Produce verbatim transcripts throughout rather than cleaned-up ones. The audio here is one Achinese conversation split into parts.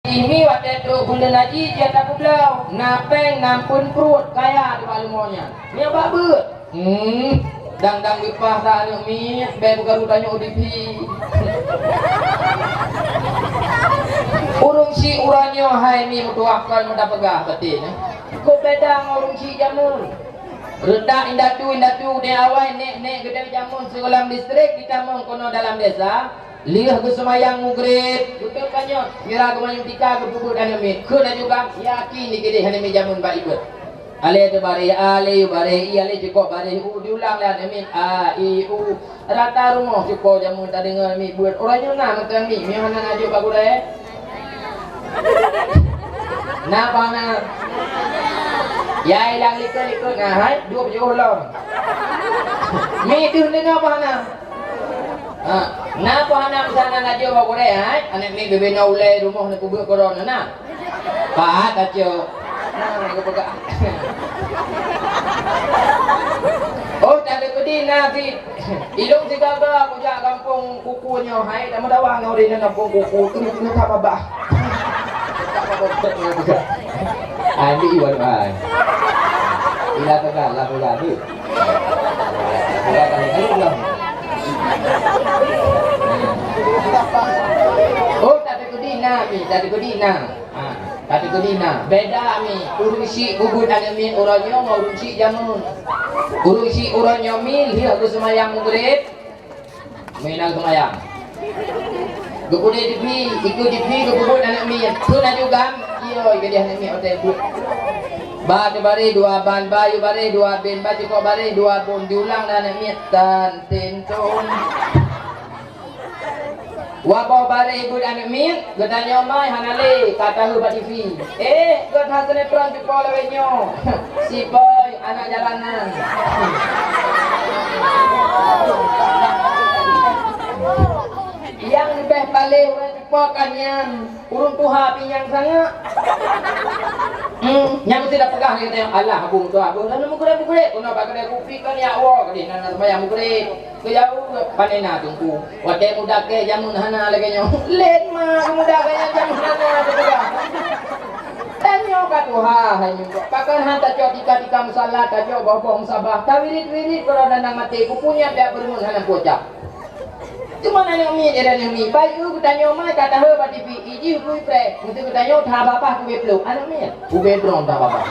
Imi watèe trok buleuen haji jeuet takubloe, na péng, na phôn pruet, kaya di bak leumo nyan. Nyoe bak beuet. Hmm, dang-dang leupah that aneuk miet, bèk beukaru tanyoe di pih. Ureueng syiek uroe nyoe hai mi meutuah kon meuda peugah batin, eh. Kok beda ngon ureueng syiek jameun. Reudak indatu-indatu di awai, nèk-nèk geude jameun sigohlom listrik ditamong keunoe dalam desa. Lheueh geuseumayang Maghrib, beutôi ka nyoe, sira geumanyong tika geupeubuet aneuk miet. Kheun laju gam, yakin dikeudeh aneuk miet jameun bak ié beuet. Alèh teubareh a, alèh yue bareh i, alèh cukôp bareh u, diulang lé aneuk miet a, i, u. Rata rumoh cupo jameun tadeungoe aneuk miet beuet. Uroe nyoe na mantong miet, miyueb hana na jok bak gurèe. Na apa na? Ya ilang likot-likot na hai, dua puluh lom. Miet deuh deungoe apa na? Ha, na apa hana misalnya na jok bak gurèe, hai? Aneuk miet bubena ulèe rumoh neupeubuet keudroe na. Pahat tacok. Na, geupeugah. Oh, tadi kudi na sit. Ilong sigaga kujak gampông kuku nyoe, hai, dak meudawa ngon ureueng gampông kuku, tu, tu ka babah. Andik iwan ai. Ila pegang, la pegang, tu. Oh, tapi kudina, mi, tapi kudina. Ha, tapi kudina. Beda, mi. Ureueng syiek bubut aneuk miet uroe nyoe ngon ureueng syiek jameun. Ureueng syiek uroe nyoe, mi, lheueh geuseumayang Maghrib, meunan seumayang. Geupude TV, ikeu TV geupeubuet aneuk miet. Kheun laju gam, iyo, geudeh aneuk miet watèe buet. Ba teubareh dua ban, ba yue bareh dua ban, ba cukôp bareh dua bôn, diulang lé aneuk miet, tan, tin, tun. Waboh bareh buet aneuk miet, geutanyoe mai hana lé, ka taheueh bak TV. Eh, gét that sinetron cupo lawét nyoe. Si Boy, anak jalanan. Nyang leubeh paléh ureueng cupo ka nyan, ureueng tuha pih nyang sangat. Hmm, nyang meusti tapeugah lé geutanyoe, alah, abu tuha, abu, lalu meugreb-meugreb, keunoe bak keudè kupi kan yak woe, keudeh nan seumayang meugreb. Geujaweueb, pane na Teungku. Watèe muda kèe jameun hana lagèe nyoe. Lét ma muda kèe jameun hana teupeugah. Tanyoe ka tuha hai nyoe. Pakon han tacok tika-tika musala, tacok boh-boh musabah, tawirit-wirit keudroe dan maté, kupu nyan pihak beureumeun hana pucak. Teuma aneuk miet, aneuk miet, baik eu geutanyoe mai ka taheueh bak TV, ijih kui preh, meuseu geutanyoe that babah kubé plôk, aneuk miet, kubé droe that babah.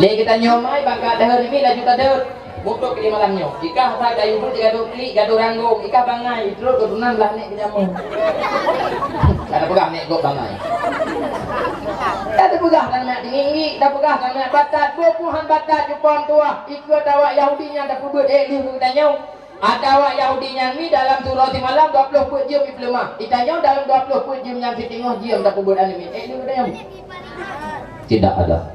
Lé geutanyoe mai bak ka taheueh nyoe laju tadeuet. Mutok di malam nyoe. Ikah that kayu beuet gadôh klik, gadôh ranggong. Ikah bangai, trok keuturonan lah nèk geunyamong. Kada peugah nèk gok bangai. Kada peugah kan nèk tinggi, kada peugah kan nèk batat. Boh puhan batat jupom tuah. Ikeu atawa Yahudi nyan tapeubuet ék lheueh geutanyoe. Atawa Yahudi nyan mi dalam siuroe simalam dua ploh peuet jeuem ipeuleumah. Itanyoe dalam dua ploh peuet jeuem nyan siteungoh jeuem tapeubuet aneuk miet ék lheueh geutanyoe. Tidak ada.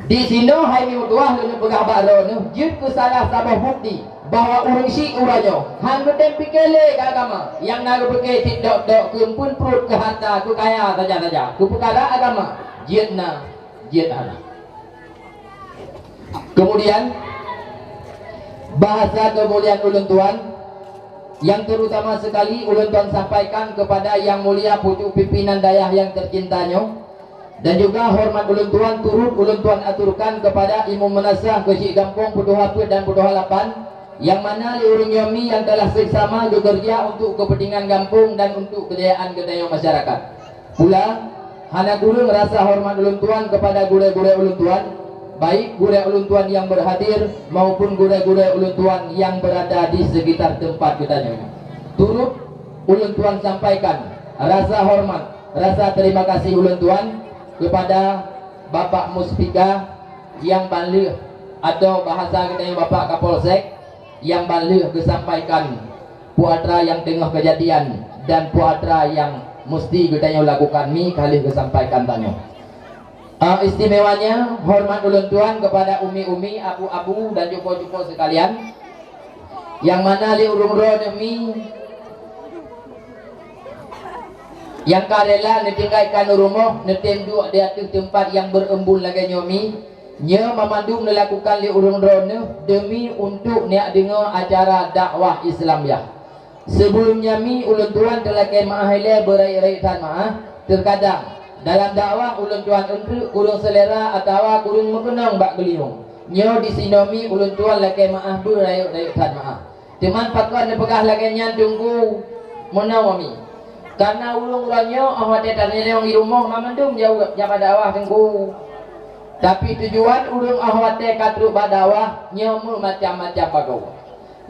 Di sinoe hai mi meutuah lôn peugah bak droeneuh jeuet keu salah saboh bukti bahwa ureueng syiek uroe nyoe han geutem pike lé keu agama, nyang na geupike cit dok-dok keu eumpeuen pruet, keu harta, keu kaya saja-saja, keu peukara agama jeuet na, jeuet hana. Kemudian, bahasa keumuliaan ulôn tuan, yang terutama sekali ulôn tuan sampaikan kepada Yang Mulia Pucuk Pimpinan Dayah yang tercinta nyoe, dan juga hormat ulôn tuan turut ulôn tuan aturkan kepada Imum Meunasah Keuchik Gampông Peutuha Peuet dan Peutuha Lapan, yang mana lé ureueng nyoe mi yang telah seksama geukeureuja untuk keupeuntingan gampông dan untuk keujayaan geutanyoe masyarakat. Pula, hana kureueng rasa hormat ulôn tuan kepada gurée-gurée ulôn tuan, baik gurée ulôn tuan nyang berhadir maupun gurée-gurée ulôn tuan nyang berada di sekitar teumpat geutanyoe. Turut ulôn tuan sampaikan rasa hormat, rasa terima kasih ulôn tuan kepada Bapak Muspika nyang ban lheueh, atau bahasa geutanyoe Bapak Kapolsek, nyang ban lheueh geusampaikan peue atra nyang teungoh keujadian dan peue atra nyang musti geutanyoe lakukan mi ka lheueh geusampaikan tanyoe. Eh, istimewanya, hormat ulôn tuan kepada umi-umi, abu-abu, dan cupo-cupo sekalian, nyang mana lé ureueng droeneuh mi nyang ka rela neutinggalkan rumoh, neutem duek di ateueh teumpat nyang berembun lagée nyoe mi, Nyoe banmandum neulakukan lé ureuëng droeneueh deumi untuk neujak deungoe acara dakwah Islamiah. Sibeulom nyan mi ulôn tuan teulakée meu'ah ilée beurayeuk-rayeuk that meu'ah. Teukadang, dalam dakwah ulôn tuan eunteuk kureueng seulera atawa kureueng meukeunong bak geulinyueng. Nyoe disinoe mi ulôn tuan lakée meu'ah beurayeuk-rayeuk that meu'ah. Teuma pakon neupeugah lagée nyan Teungku? Meunoe mi. Kareuna ureuëng uroe nyoe óh watée tanyong i rumoh mamandum jaweueb jak bak dakwah Teungku. Tapi tujuan ureuëng óh watée ka trok bak dakwah nyoe meumacam-macam bagoe.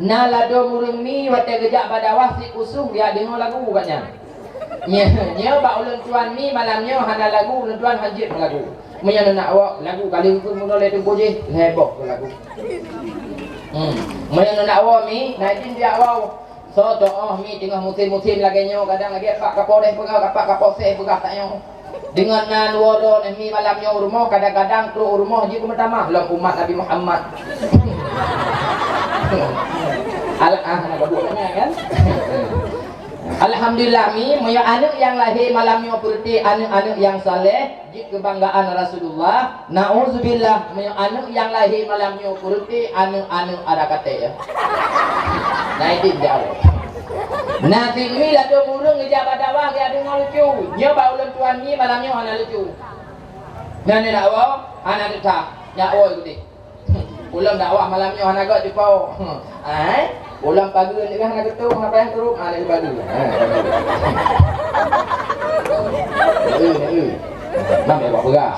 Na ladôm ureuëng mi watée geujak bak dakwah sikusoh jak deungoe lagu gobnyan. Nyoe, nyoe bak ulôn tuan mi malam nyoe hana lagu, ulôn tuan hanjeuet meulagu. Meunyoe neunak woe, lagu ka lheueh kheun meunoe lé Teungku jih, lhée boh keu lagu. Hmm. Meunyoe neunak woe mi, na idin jak woe. Soe teuh óh mi teungoh musém-musém lagée nyoe, kadang lagée Pak Kapolres peugah, Pak Kapolsek peugah tanyoe. Deungon nan woe droeneuh mi malam nyoe u rumoh, kadang-kadang trok u rumoh jih keu meutamah lom umat Nabi Muhammad. Al-, ah, hana gabuk nyan kan? Alhamdulillah mi, meunyoe aneuëk nyang lahé malam nyoe peureuté aneuëk-aneuëk nyang saleh, jeuet keubanggaan Rasulullah. Nauzubillah, meunyoe aneuëk nyang lahé malam nyoe peureuté aneuëk-aneuëk adak até. Na idin jaweueb. Na cit mi ladôm ureuëng geujak bak dakwah geujak deungoe lucu. Nyoe bak ulôn tuan mi malam nyoe hana lucu. Nyan ni dakwah hana teutab. Nyak woe geuti. Ulôn dakwah malam nyoe hana gét cupo. Ai, ulôn pageue nyoe hana geutung, hana payah turun, hana geupageue. Ha, pageue. Eh, eh. Mam ya buat peugah.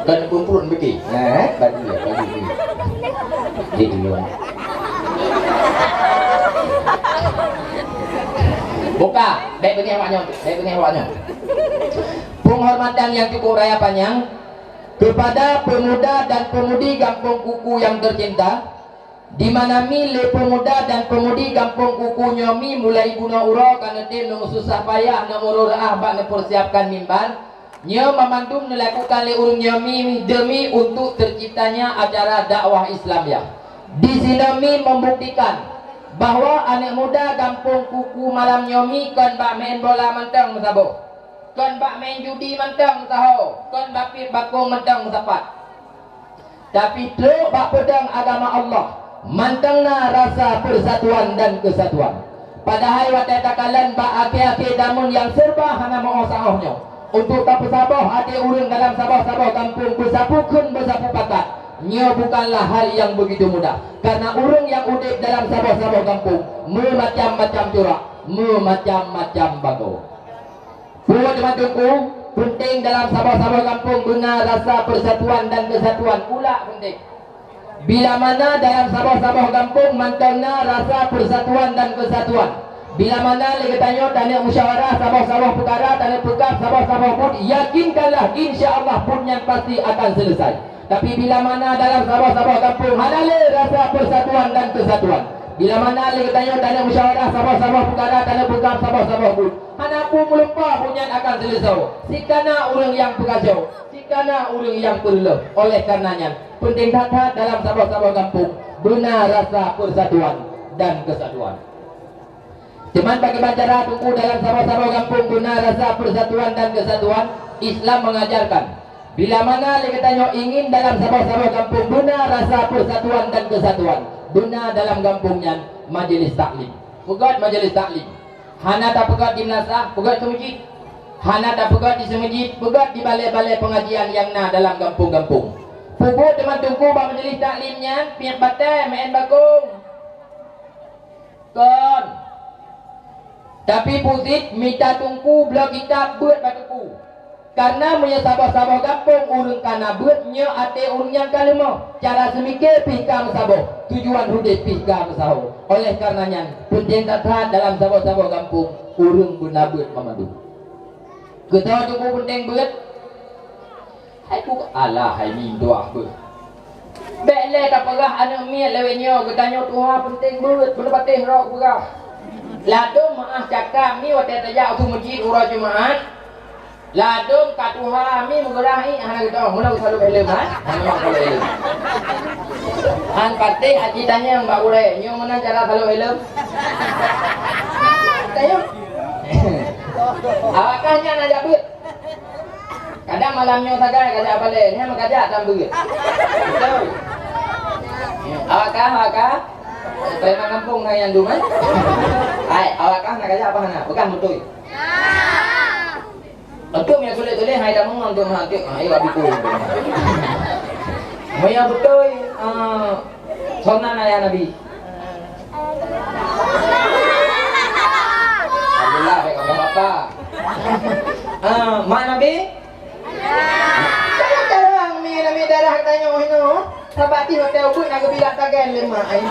Kan pun pun beki. Ha, pageue, pageue. Jadi dulu. Buka, baik benih awak nyoe, baik benih awak nyoe. Penghormatan yang cukup raya panjang, kepada pemuda dan pemudi Gampông Kuku yang tercinta, di mana mi lé pemuda dan pemudi Gampông Kuku nyoe mi mulai bunoe uroe ka neutem neumeususah payah, neumeuroh reuah bak neupeusiapkan mimbar. Nyoe mamandum neulakukan lé ureuëng nyoe mi demi untuk terciptanya acara dakwah Islamiah. Di sinoe mi membuktikan bahwa aneuëk muda Gampông Kuku malam nyoe mi kon bak main bola mantong meusaboh. Kon bak main judi mantong meusaho, kon bak piep bakong mantong meusapat. Tapi trok bak peudong agama Allah, mantong na rasa persatuan dan kesatuan. Padahai watée takalon bak akhé-akhé zaman nyang serba hana meu-oh sahoh nyoe, untuk tapeusaboh até ureuëng dalam saboh-saboh gampông beusapeue kheun beusapeue pakat, nyoe bukanlah hal nyang beugitu mudah. Karena ureuëng nyang udeb dalam saboh-saboh gampông meumacam-macam corak, meumacam-macam bagoe. Buet teuma Teungku, peunteng dalam saboh-saboh gampông beuna rasa persatuan dan kesatuan, ulak peunteng. Bila mana dalam saboh-saboh gampông mantong na rasa persatuan dan kesatuan, bila mana lé geutanyoe taneuk musyawarah saboh-saboh peukara, taneuk peugah saboh-saboh buet, yakinkanlah, insya Allah buet nyan pasti akan selesai. Tapi bila mana dalam saboh-saboh gampông hana lé rasa persatuan dan kesatuan, bila mana lé geutanyoe taneuk musyawarah saboh-saboh peukara, taneuk peugah saboh-saboh buet, hana peue meulumpa buet nyan akan seuleusoe. Sikana ureuëng nyang peukajoe, sikana ureuëng nyang peureuleueh. Oleh karena nyan, peunteng that-that dalam saboh-saboh gampông beuna rasa persatuan dan kesatuan. Teuma bagaimana cara Teungku dalam saboh-saboh gampông beuna rasa persatuan dan kesatuan? Islam mengajarkan, bila mana lé geutanyoe ingin dalam saboh-saboh gampông beuna rasa persatuan dan kesatuan, beuna dalam gampông nyan majelis taklim. Peugét majelis taklim. Hana tapeugét di meunasah, peugét seumeujid. Hana tapeugét di seumeujid, peugét di balée-balée pengajian nyang na dalam gampông-gampông. Peue buet teuma Teungku bak majelis taklim nyan, piep batée, meu'én bakong? Kon. Tapi peue cit mita Teungku bloe kitab beuet bak Teungku. Karena meunyoe saboh-saboh gampông ureuëng ka na beuet, nyoe até ureuëng nyang ka leumoh. Cara seumike pih ka meusaboh, tujuan udeb pih ka meusaho. Oleh karena nyan, peunteng that-that dalam saboh-saboh gampông ureuëng beuna beuet mamandum. Keu soe Teungku peunteng beuet? Hai ku alah hai mintuah beuh. Bék lé tapeugah aneuëk miet lawét nyoe geutanyoe tuha peunteng beuet, beuneupatéh rot peugah. Ladôm meu'ah cakap mi watée tajak u meujid uroe Jumat. Ladôm ka tuha mi meugeurah ié hana geutoh, meunan salôk heleuem, ha? Hana salôk heleuem. Han patéh aci tanyong bak gurée, nyoe meunan cara salôk heleuem. Tanyong. Awakah nyan ajak beuet. Kadang malam nyoe sagai kajak balée, nyan meukajak tam beuet. Beutôi. Awakah, awakah? Preman gampông hai nyang dum, eh? Hai, awak kah na kajak apa hana? Peugah beutôi. Untuk yang tulis-tulis, hai dah mengon tu mah, tengok, ha, ayo abi pun. Meunyo beutôi, eh, Sonan ayah Nabi. Alhamdulillah, baik kata bapa. Ah, mak Nabi? Jarang-jarang mi Nabi darah tanyoe inoe. Sabab ti hotel ubit na geubilang tagan lé mak ai.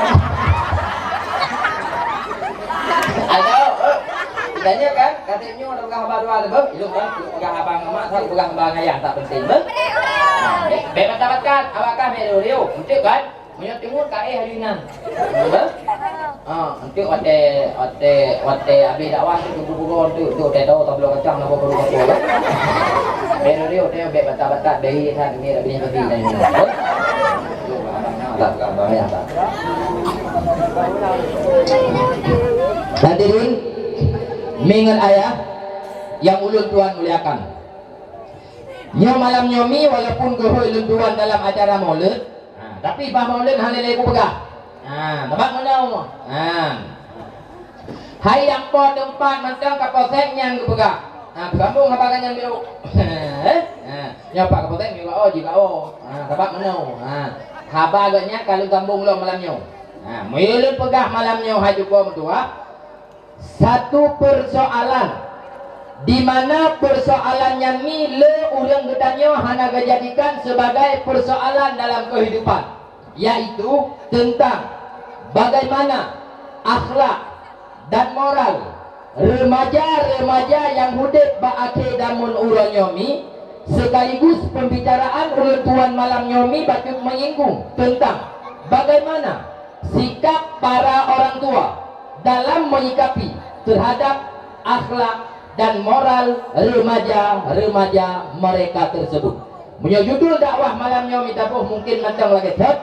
Ayo, eh. Tanya kan, kata nyoe dah peugah haba dua tu, beuh. Ilok kan, peugah haba ngon mak, peugah haba ngon ayah tak penting, beuh. Nah, bek, bek batat-batat, awak kah bek riuh-riuh. Betul kan? Meunyoe timun ka éh aju inan. Hah? Ha, enteuk watèe, watèe, watèe abéh dakwah tu, tu, tu, tu, tu, tu, teuh, tabloe kacang, nabloe baru kacang. Bèk reudeuh, teuh, bèk batat-batat, bèk hiet that, bèk abéh nyan, abéh nyan. Tak, tak, tak, tak. Hadirin, mi ngon ayah yang ulôn tuan muliakan. Nyoe malam nyoe mi, walaupun geuhôi lôn tuan dalam acara Maulid, ha, tapi bah Maulid hana lé kupeugah. Ha, sabab meunoe. Ha. Hai nyang po teumpat mantong kapolsek nyan geupeugah. Ha, sambung haba nyan biôh. Eh? Ha, nyoe Pak Kapolsek nyoe ka oh, jih ka oh. Ha, sabab meunoe. Ha. Haba geuh nyan ka lôn sambung lom malam nyoe. Ha, meunyoe lôn peugah malam nyoe hai cuko meutuah. Satu persoalan, di mana persoalan nyan ni le ureuëng geutanyoe hana geujadikan sebagai persoalan dalam kehidupan, yaitu tentang bagaimana akhlak dan moral remaja-remaja nyang udeb bak akhé damun uroe nyoe mi, sekaligus pembicaraan ulôn tuan malam nyoe mi bacut menyinggung tentang bagaimana sikap para orang tua dalam menyikapi terhadap akhlak dan moral remaja-remaja mereka tersebut. Meunyoe judul dakwah malam nyoe mita boh mungkin mantong lagée thot,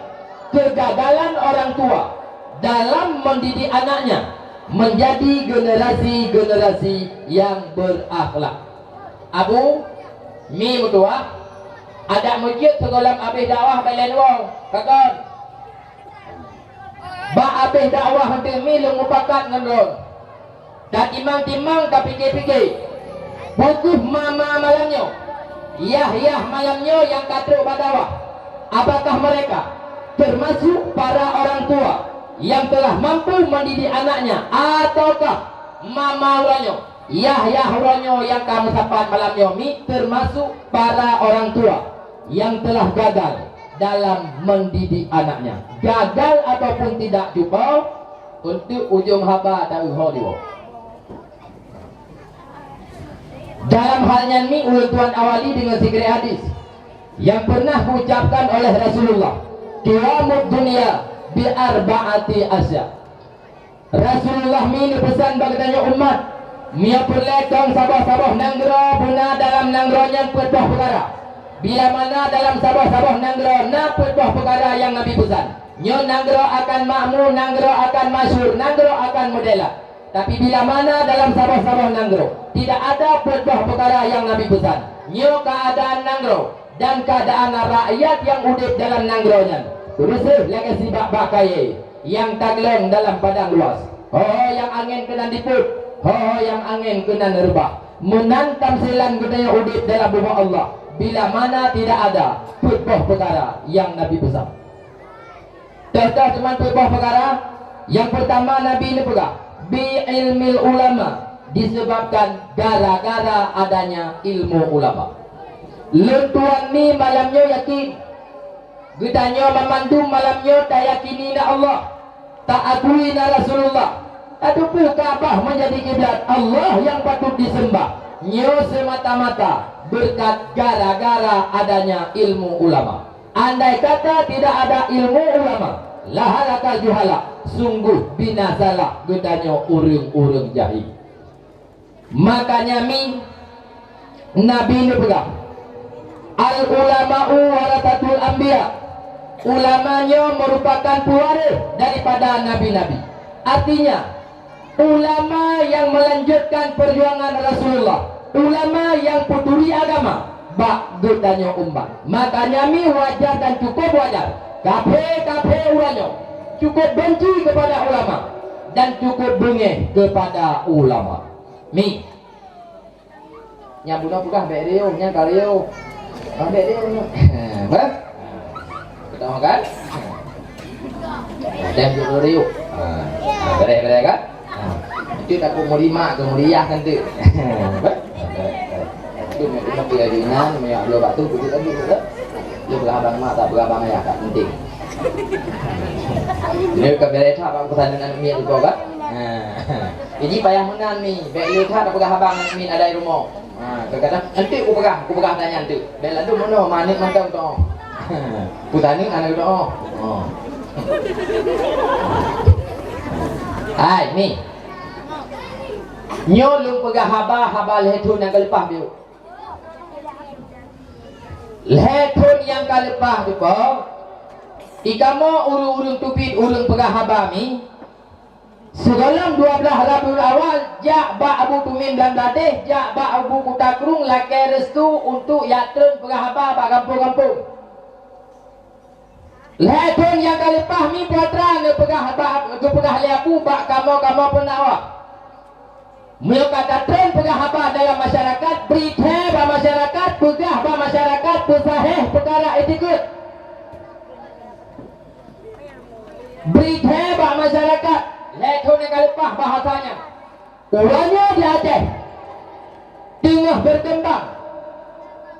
kegagalan orang tua dalam mendidik anaknya menjadi generasi-generasi yang berakhlak. Abu, mi meutuah, adak meucit sigohlom abéh dakwah bak lhèe nyoe, kakon. Bak abéh dakwah teumi lôn mupakat ngon lôn. Tatimang-timang, tapike-pike. Bukeuh mama malam nyoe, yah-yah malam nyoe nyang ka trok bak dakwah, apakah mereka termasuk para orang tua yang telah mampu mendidik anaknya, ataukah mama uroe nyoe, yah-yah uroe nyoe nyang ka meusapat malam nyoe mi termasuk para orang tua yang telah gagal dalam mendidik anaknya. Gagal ataupun tidak juga, untuk ujong haba taeu ho diwoe. Dalam hal nyan mi ulôn tuan awali dengan sikrik hadis yang pernah diucapkan oleh Rasulullah, "Qiyamud dunya bi arba'ati asya." Rasulullah mi neupeusan bak geutanyoe umat, meunyoe peureulée kong saboh-saboh nanggroe beuna dalam nanggroe nyan peuet boh peukara. Bila mana dalam saboh-saboh nanggroe na peuet boh peukara nyang Nabi peusan. Nyoe nanggroe akan makmu, nanggroe akan masyhur, nanggroe akan meudelat. Tapi bila mana dalam saboh-saboh nanggroe tidak ada peuet boh peukara nyang Nabi peusan, nyoe keuadaan nanggroe dan keuadaan rakyat nyang udeb dalam nanggroe nyan, reuseh lagée sibak bak kayée nyang taglong dalam padang luas. Ho-ho nyang angén keunan dipeuet, ho-ho nyang angén keunan reubah. Meunan tamsilan geutanyoe udeb dalam bumoe Allah, bila mana tidak ada peuet boh peukara nyang Nabi peusan. Teuh-teuh teuma peuet boh peukara. Nyang peurtama Nabi neupeugah, "Bi ilmil ulama," disebabkan gara-gara adanya ilmu ulama. Lôn tuan ni malam nyoe yakin, geutanyoe banmandum malam nyoe tayakini na Allah, taakui na Rasulullah, tateupeue Ka'bah menjadi kiblat, Allah nyang patut diseumbah. Nyoe semata-mata beureukat gara-gara adanya ilmu ulama. Andai kata tidak ada ilmu ulama, lahalakal juhala, sungguh binasalah geutanyoe ureuëng-ureuëng jahé. Makanya mi Nabi neupeugah, "Al ulama'u warasatul anbiya." Ulama nyoe merupakan pewaréh daripada nabi-nabi. Artinya, ulama nyang melanjutkan perjuangan Rasulullah, ulama nyang peuturi agama bak geutanyoe umat. Makanya mi wajar dan cukup wajar, kaphé-kaphé uroe nyoe cukup benci kepada ulama. dan cukup beungéh kepada ulama. Mi. Nyang bunoe peugah bèk riôh, nyang ka riôh. Ah, bèk riôh nyoe. Bah? Beutôi kan? Dan juga riôh. Ha, ha, beres-beres kan? Ha. Itu takut mulimak ke muliah kan tu. Bah? Itu memang dia ringan, memang belum waktu begitu kan gitu kan? Dia berabang mak tak berabang ayah tak penting. Ini ka beres tak bang pesan dengan miet tu kan? Ha. Jadi payah meunan ni, bèk le that peugah abang ngon miet ada di rumoh. Ha, kadang-kadang, "Enteuk kupeugah, kupeugah tanyan teuk." Bèk laju meunoe, manék mantong toh. Peutaneuk aneuk toh. Oh. Hai, ni. Nyoe lôn peugah haba, haba lhèe thôn nyang ka leupah biôh. Lhèe thôn nyang ka leupah teupeue, di kamoe ureueng-ureueng teubiet ureueng peugah haba mi, sigohlom dua blaih Rabiul Awal jak bak Abu Tumim Bangladesh, jak bak Abu Kuta Krueng lakèe restu untuk jak treun peugah haba bak gampông-gampông. Lhèe thôn nyang ka leupah mi peue atra neupeugah haba, geupeugah lé Abu bak kamoe-kamoe peunawa. Meunyoe ka tatreun peugah haba dalam masyarakat, bri thèe bak masyarakat, peugah bak masyarakat peusahéh peukara itikeuet. Bri thèe bak masyarakat, lhèe thôn nyang ka leupah bahasa nyan. Uroe nyoe di Aceh teungoh berkembang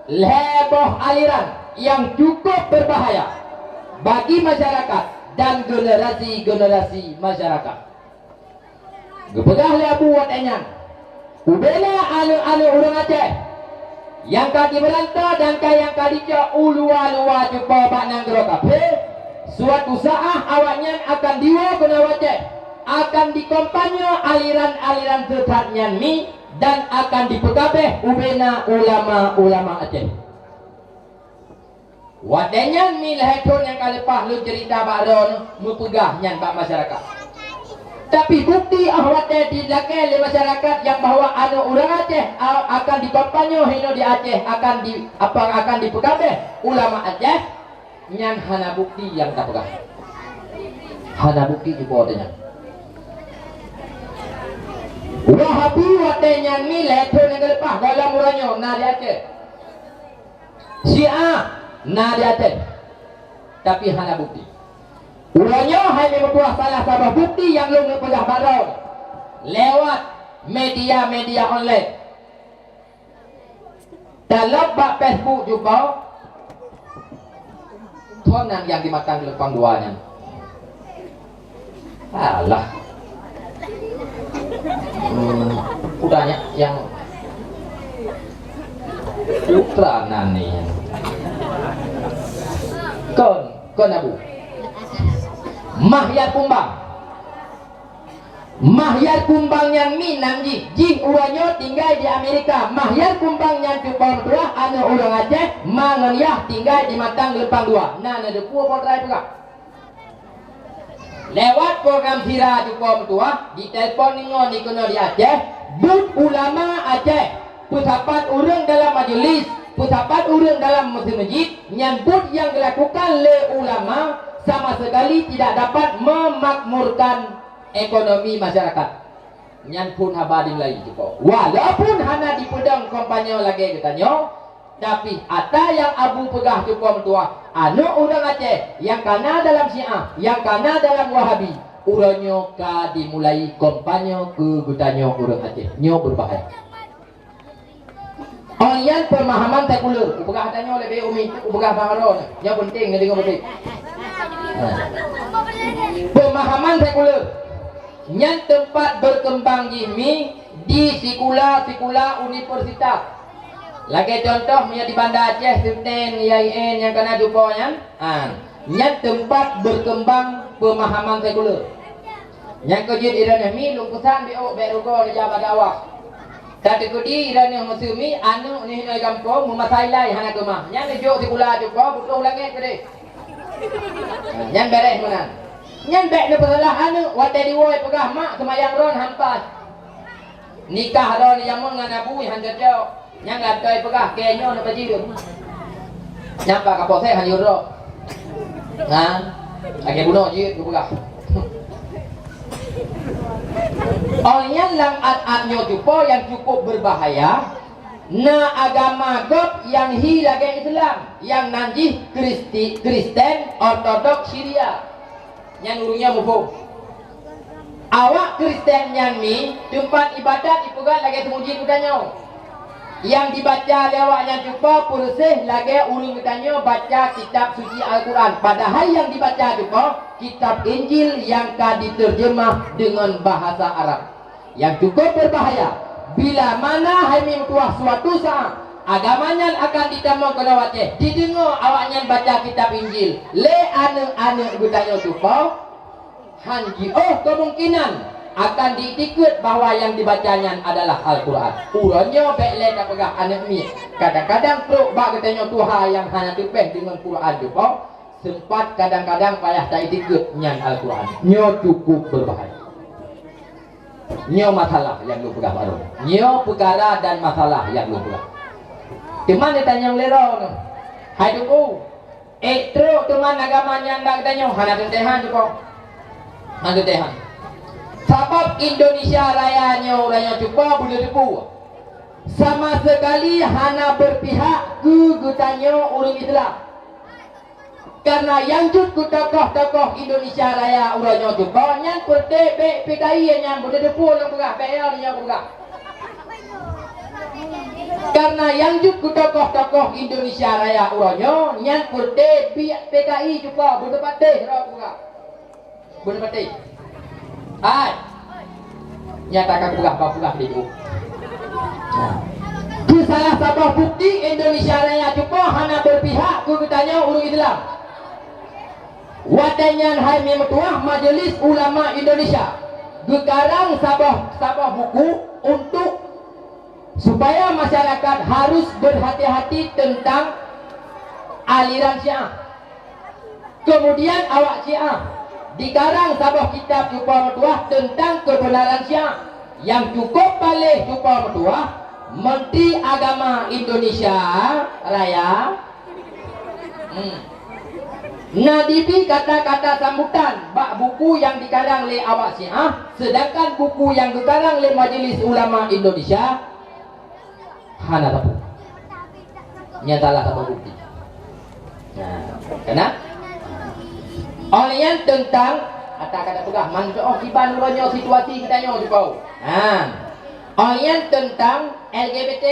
lhèe boh aliran nyang cukup berbahaya bagi masyarakat dan generasi-generasi masyarakat. Geupeugah lé Abu watèe nyan, "Ubena aneuk-aneuk ureueng Aceh nyang ka jimeurantô dan ka nyang ka jicok u luwa-luwa cupo bak nanggroe kafé, suatu saát awaknyan akan jiwoe keunoe u Aceh, akan jikompanye aliran-aliran sesat nyan mi dan akan jipeukabeh ubena ulama-ulama Aceh." Watèe nyan mi lhèe thôn nyang ka leupah lôn ceurita bak droeneuh meupeugah nyan bak masyarakat. Tapi bukti óh watèe jilakèe lé masyarakat nyang bahwa aneuk ureueng Aceh a-, akan jikompanye hinoe di Aceh, akan di, apa, akan jipeukabeh ulama Aceh, nyan hana bukti nyang tapeugah. Hana bukti cupo watèe nyan. Wahabi watèe nyan mi lhèe thôn nyang ka leupah gohlom uroe nyoe na di Aceh. Syiah na di Aceh, tapi hana bukti. Uroe nyoe hai meutuah salah saboh bukti nyang lôn neupeugah bak droe lewat media-media online. Talop bak Facebook cupo, thon nan nyang di Matang Geulumpang Dua nyan. Alah. Hmm, udah nyak nyang putra nani. Kon, kon Abu. Mahyar Kumbang. Mahyar Kumbang nyan mi nan jih, jih uroe nyoe tinggai di Amerika. Mahyar Kumbang nyan cupo meutuah aneuk ureueng Aceh, ma ngon yah tinggai di Matang Geulumpang Dua. Na neudeupu po trai peugah. Lewat program sira cupo meutuah, ditelepon deungon dikeunoe di Aceh, buet ulama Aceh, peusapat ureueng dalam majelis, peusapat ureueng dalam meuseumeujiet, nyan buet nyang geulakukan lé ulama sama sekali tidak dapat memakmurkan ekonomi masyarakat. Nyan phon haba dimulai cupo. Walaupun hana dipeudong kampanye lagèe geutanyoe, tapi ata nyang Abu peugah cupo meutuah, aneuk ureueng Aceh nyang kana dalam Syiah, nyang kana dalam Wahabi, uroe nyoe ka dimulai kampanye keu geutanyoe ureueng Aceh. Nyoe beubahaya. Oh, nyan peumahaman sekuler. Kupeugah tanyoe leubeh umi, kupeugah bang Ron. Nyoe penting neudeungoe beutôi. Ha. Peumahaman sekuler. Nyan teumpat berkembang jih mi di sikula-sikula universitas. Lagèe contoh, meunyoe di Banda Aceh, Suten, I A I N nyang kana cupo nyan, ha, nyan teumpat berkembang peumahaman sekuler. Nyang keujeuet droeneuh mi lôn peusan bèk ôk bèk rugoe neujak bak dakwah. Tateukeudi droeneuh meuseu mi aneuk neuh inoe gampông meumasai lai hana keumah. Nyan neujok sikula cupo butôh langèt keudeh. Nyan bèrèh meunan. Nyan bèk neupeusalah aneuk watèe diwoe peugah mak seumayang ron han pas. Nikah droeneuh jameun ngon Abu han cocok. Nyang gata peugah kèe nyoe na bajeueng. Nyang bak kapoe sèe hana jeuet droe. Nah, lagèe bunoe jeuet geupeugah. Óh lheueh nyan lam at-at nyoe cupo nyang cukup beubahaya, na agama gob nyang hi lagée Islam, nyang nan jih Kristi-, Kristen, Ortodok, Syria. Nyan ureuëng nyoe muphom. Awak Kristen nyan mi teumpat iébadat jipeugah lagée seumeujid geutanyoe. Nyang dibaca lé awak nyan cupo peureuséh lagée ureuëng geutanyoe baca kitab suci Al-Quran, padahai nyang dibaca cupo kitab Injil nyang ka diterjemah deungon bahasa Arab. Nyang cukup beubahaya, bila mana hai meutuwah suatu saát agama nyan akan ditamong keunoe u Aceh, jideungoe awak nyan baca kitab Injil lé aneuëk-aneuëk geutanyoe cupo, han jiôh keumungkinan akan jiitikeuet bahwa nyang dibaca nyan adalah Al-Quran. Uroe nyoe bék lé tapeugah aneuëk miet. Kadang-kadang trok bak geutanyoe tuha nyang hana teupéh deungon Quran cupo, seumpat kadang-kadang payah taitikeuet nyan Al-Quran. Nyoe cukup beubahaya. Nyoe masalah nyang lôn peugah baroe. Nyoe peukara dan masalah nyang lôn peugah. Teuma neutanyong lé droeneuh, hai Teungku, ék trok teuma agama nyan bak geutanyoe? Hana teuntée han cupo. Hana teuntée han. Sabab Indonesia Raya nyoe uroe nyoe cupo beuneuteupeu sama sekali hana beupihak keu geutanyoe ureuëng Islam. Karena nyang jeuet keu tokoh-tokoh Indonesia Raya uroe nyoe cupo nyan peureté bék P K I nyan beuneuteupeu lôn peugah, bék yo nyoe peugah. Karena nyang jeuet keu tokoh-tokoh Indonesia Raya uroe nyoe nyan peureté bi-, P K I cupo beuneupatéh droe peugah. Beuneupatéh. Hai. Nyata ka peugah, ba peugah lé. Keu salah saboh bukti Indonesia Raya cupo hana beupihak keu geutanyoe ureuëng Islam. Watée nyan hai meutuwah Majelis Ulama Indonesia geukarang saboh, saboh buku untuk supaya masyarakat harus berhati-hati tentang aliran Syiah. Kemudian awak Syiah dikarang saboh kitab cupo meutuwah tentang kebenaran Syiah. Nyang cukup paléh cupo meutuwah, Menteri Agama Indonesia Raya, hmm, na dibi kata-kata sambutan bak buku nyang dikarang lé awak Syiah, sedangkan buku nyang geukarang lé Majelis Ulama Indonesia hana sapeue. Nyan salah saboh bukti. Nah, kena? Óh lheueh nyan teuntang, ata ka tapeugah, mantong kiban uroe nyoe situasi geutanyoe cupo. Nah, óh lheueh nyan teuntang L G B T.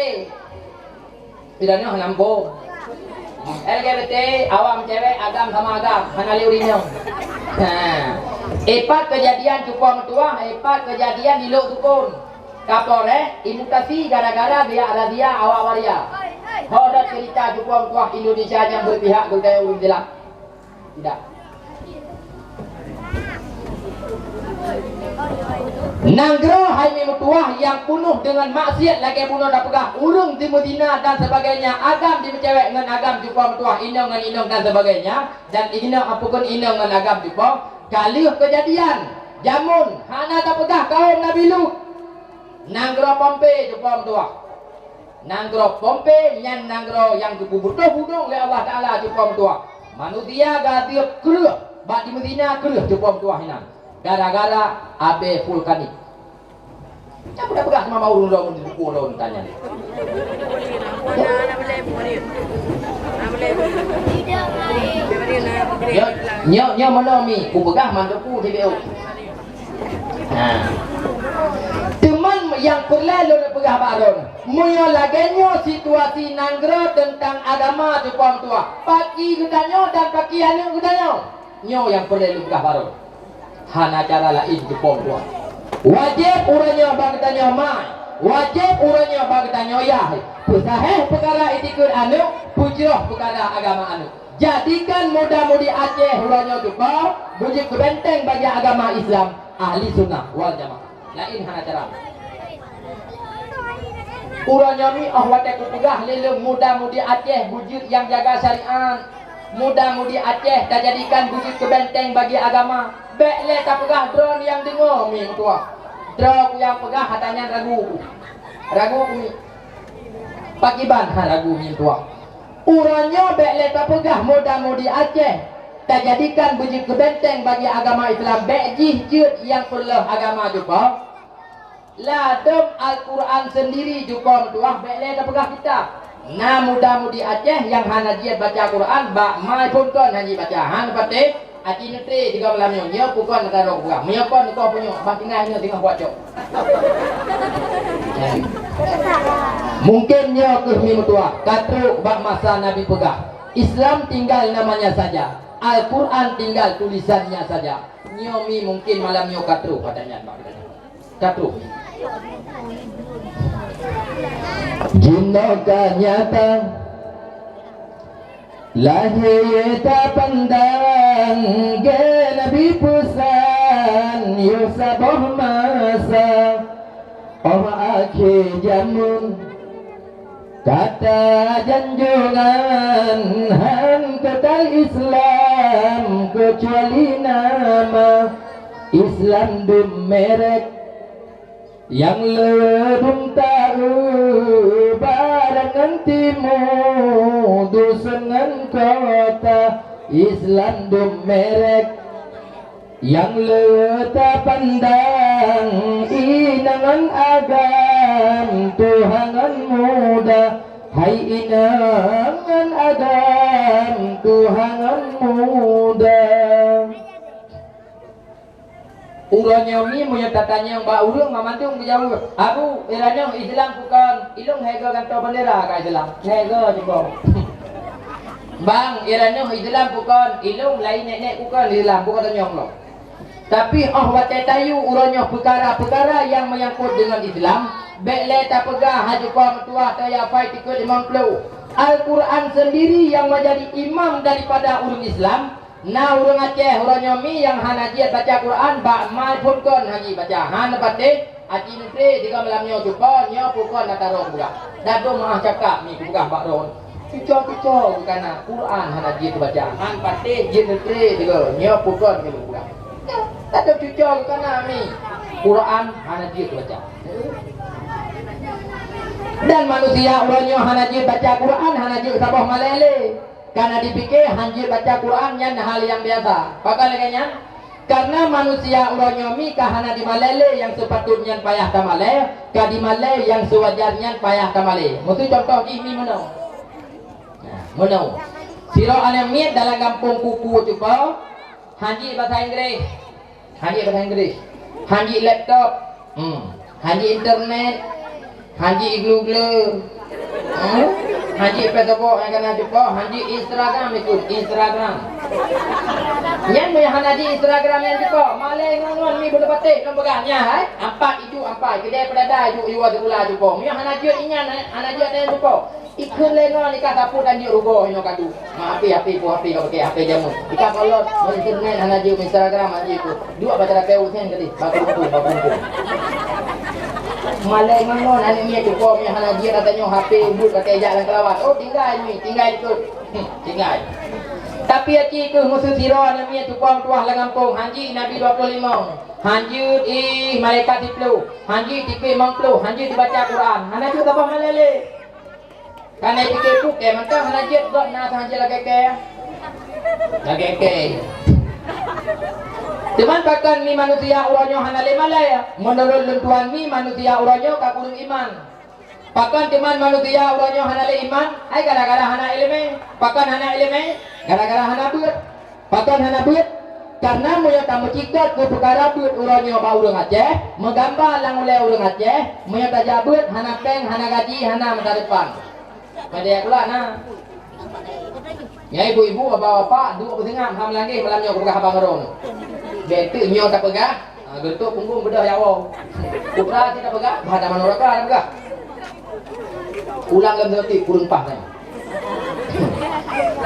Tidak nyoe hana muphom. L G B T, awak meucewek agam sama agam, hana lé ureuëng nyoe. Nah, ipat keujadian cupo meutuwah, ipat keujadian di Lhoksukon. Kapolres imutasi gara-gara geujak razia awak waria. Ho rot ceurita cupo meutuwah Indonesia nyang beupihak keu geutanyoe ureuëng Islam? Tidak. Nanggroe hai meutuwah nyang peunoh deungon maksiat lagée bunoe tapeugah ureuëng jimeuzina dan sebagainya, agam jimeucewek ngon agam cupo meutuwah, inong ngon inong dan sebagainya, dan inong apukon inong ngon agam cupo, ka lheueh keujadian jameun hana tapeugah kawom Nabi Lut. Nanggroe Pompei cupo meutuwah. Nanggroe Pompei nyan nanggroe nyang geupeubutoh gunong lé Allah Taala cupo meutuwah. Manusia gadeueb kreueh, bak jimeuzina kreueh cupo meutuwah inan. Gara-gara abe vulkanik. Nyan peugah-peugah sama ureuëng lom di buku lom tanya. Nyo, nyo, nyo meunoe mi, kupeugah mandum ku di B O. Nah. Teuma nyang peureulée lôn peugah bak droeneuh, meunyoe lagée nyoe situasi nanggroe teuntang agama cupo meutuwah, paki geutanyoe dan paki aneuëk geutanyoe. Nyoe nyang peureulée lôn peugah bak droeneuh. Hana cara laén cupo meutuwah. Wajéb uroe nyoe bak geutanyoe mai, wajéb uroe nyoe bak geutanyoe yah. Peusahéh peukara itikeuet aneuëk, peujroh peukara agama aneuëk. Jadikan muda-mudi Aceh uroe nyoe cupo beujeuet keu benteng bagi agama Islam, Ahli Sunnah wal Jamaah. Laén hana cara. Uroe nyoe mi óh watée kupeugah lé lôn muda-mudi Aceh beujeuet nyang jaga syariat. Muda-mudi Aceh tajadikan beujeuet keu benteng bagi agama. Bék lé tapeugah droe nyang deungoe mi meutuwah. Droe ku nyang peugah hata nyan ragu ku. Ragu ku mi. Pakiban ha ragu mi meutuwah. Uroe nyoe bék lé tapeugah muda-mudi Aceh tajadikan beujeuet keu benteng bagi agama Islam, bék jih jeuet nyang peureuloh agama cupo. Ladôm Al-Quran sendiri jukong tuah bék lé tapeugah kitab. Na muda-mudi Aceh nyang hana jeuet baca Quran, bak mai phon kon hana jeuet baca. Han patéh, aci neutre tiga malam nyoe, nyoe pukon ata rok buah. Meunyoe kon nikoh punyok, bah tinggai nyoe tinggai buat cok. Mungkin nyoe keuh mi meutuah, ka trok bak masa Nabi peugah, Islam tinggal namanya saja, Al-Quran tinggal tulisannya saja. Nyoe mi mungkin malam nyoe ka trok, kata nyan bak geutanyoe. Ka trok. Jinoe ka nyata, lahé tapandang, gé Nabi peusan, yoh saboh masa, óh akhé jameun. Kata janjongan han keukai Islam, keucuali nama Islam dum merek nyang leubeh taeu barat ngon timu, dusun ngon kota Islam dum merek. Nyang le tapandang inong ngon agam, tuha ngon muda, hai inong ngon agam, tuha ngon muda. Uroe nyoe mi meunyoe tatanyong bak ureuëng mamandum geujaweueb, "Abu, iranyoe Islam bukon, ilong hego gantoe bendera ka Islam." Hego jibong. Bang, iranyoe Islam bukon, ilong lain nek-nek bukon Islam, bukon tanyong lom. Tapi óh watée tayue uroe nyoe peukara-peukara nyang meunyangkot deungon Islam, bék lé tapeugah haju po meutuah taya pai tikot limong ploh. Al-Quran sendiri nyang menjadi imam daripada ureuëng Islam. Na ureuëng Aceh uroe nyoe mi nyang hana jeuet baca Quran, bak mai phon kon hana jeuet baca, hana patéh. Aci neutre tiga malam nyoe cupo, nyoe pukon na taroh buka. Dadong maah cakap mi kupeugah bak droe. Cuco-cuco geuh kana Quran hana jeuet teubaca. Han patéh jeuet neutre tiga, nyoe pukon nyoe buka. Dadong cuco geuh kana mi Quran hana jeuet teubaca. Dan manusia uroe nyoe hana jeuet baca Quran, hana jeuet saboh malée lé. Kana dipike han jeuet baca Quran nyan hal nyang biasa. Pakon lagée nyan? Karena manusia uroe nyoe mi ka hana di malée lé nyang seupatut nyan payah tamalée, ka di malée nyang seuwajar nyan payah tamalée. Meuseu contoh jih mi meunoe. Nah, meunoe. Sidroe aneuk miet dalam gampông kuku cupo, han jeuet basa Inggréh. Han jeuet basa Inggréh. Han jeuet laptop. Hmm. Han jeuet internet. Han jeuet iglu-glu. Hmm? Han jeuet Facebook nyang kana cupo, han jeuet Instagram ikot, Instagram. Nyan meunyo hana jeuet Instagram nyang cupo, malée ngon-ngon mi beuleupateh lôn peugah nyan hai. Ampat iju ampat, keudée peudada iju iwa sikula cupo. Meunyo hana jeuet inyan, hana jeuet nyang cupo. Ikheun lé ngon ika sapeue dan jeuet rugoe inoe kadu. Ma api-api pu api ka pakai api jameun. Ika kolot, mun internet hana jeuet, Instagram hana jeuet. Duek baca rakai usen tadi, baku rumpun, baku rumpun. Malée ngon ngon aneuk miet cupo mi hana jeuet, kata nyoe H P ubit pakai jak lam keulawat. Oh, tinggai mi, tinggai ikot. Hmm, tinggai. Tapi aci keuh meuseu sidroe aneuk miet cupo tuah lam gampông, han jeuet Nabi dua puluh lima. Han jeuet ih malaikat siplôh, han jeuet tipe limong ploh, han jeuet dibaca Quran. Hana jeuet saboh malée lé. Kana pike puke mantong hana jeuet, gob na hana jeuet lagée kée. Lagée kée. Teuma pakon mi manusia uroe nyoe hana lé malée? Meunurot lôn tuan mi manusia uroe nyoe ka kureueng iman. Pakon teuma manusia uroe nyoe hana lé iman? Hai gara-gara hana iéleumé. Pakon hana iéleumé? Gara-gara hana beuet. Pakon hana beuet? Karena meunyoe tameucikot keu peukara beuet uroe nyoe bak ureuëng Aceh, meugamba lam ulée ureuëng Aceh, meunyoe tajak beuet hana péng, hana gaji, hana masa depan. Padahai pula na. Nyan ibu-ibu, bapak-bapak, duek beuseungab, ha meulangeh malam nyoe kupeugah haba ngon droeneuh. Bék teuk nyoe tapeugah, ha, geuntok punggong beudôh nyawa. Putra cit tapeugah, bah taman uraka tapeugah. Ulang lom seunti kureueng paih nyan.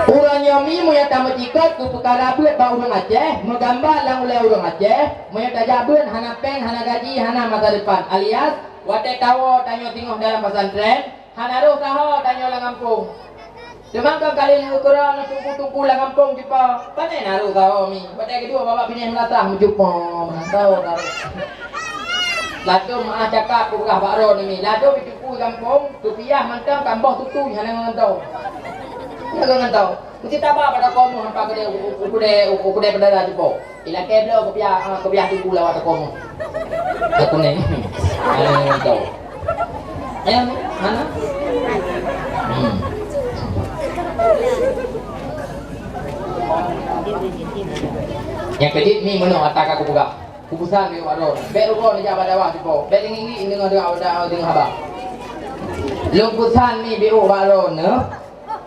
Uroe nyoe mi meunyoe tameucikot keu peukara beuet bak ureuëng Aceh, meugamba lam ulée ureuëng Aceh, meunyoe tajak beuet hana péng, hana gaji, hana masa depan, alias watée tawoe tanyoe singoh dalam pesantren, hana roh saho tanyoe lam gampông. Teuma kon kali nyoe keudroe ngon teungku-teungku lam gampông cupo, pane na roh saho mi. Watée keudua babah binéh meulasah meucupo, meulasah saho na roh. Ladôm maah cakap peugah bak droeneuh mi, ladôm cupo gampông, teupiah mantong tamboh tutui hana ngon tau. Hana ngon tau. Meusti taba pada kaum hampa keudée, u-, u-, u-, keudée, u-, u-, keudée peudara cupo. Ilakèe bloe kupiah, ah, kupiah tibu lawat teukoh. Teukunéng. Ayo, tau. Ayo, mana? Hmm. Nyang keujeuet mi meunoe ata ka kupeugah. Kupesan mi bak droe. Bèk rugoe neujak bak dakwah sipo. Bèk teungieng-ngieng deungoe, deungoe, deungoe haba. Lôn pesan mi bak droe neuh.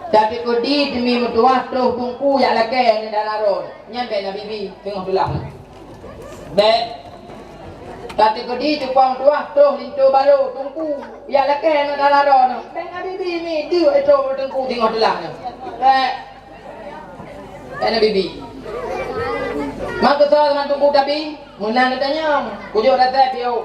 Tapi keudéh teumi meutuwah troh teungku jak lakèe aneuk dara droe. Nyan bèk na bibi teungoh teulah. Bèk. Tapi keudéh teupang tuwah troh linto barô teungku jak lakèe aneuk dara droe. Bèk na bibi mi deuek troh teungku teungoh teulah. Bèk. Bèk na bibi. Maka soe teungku tapi Meunan neutanyong, kujok dasai piôh.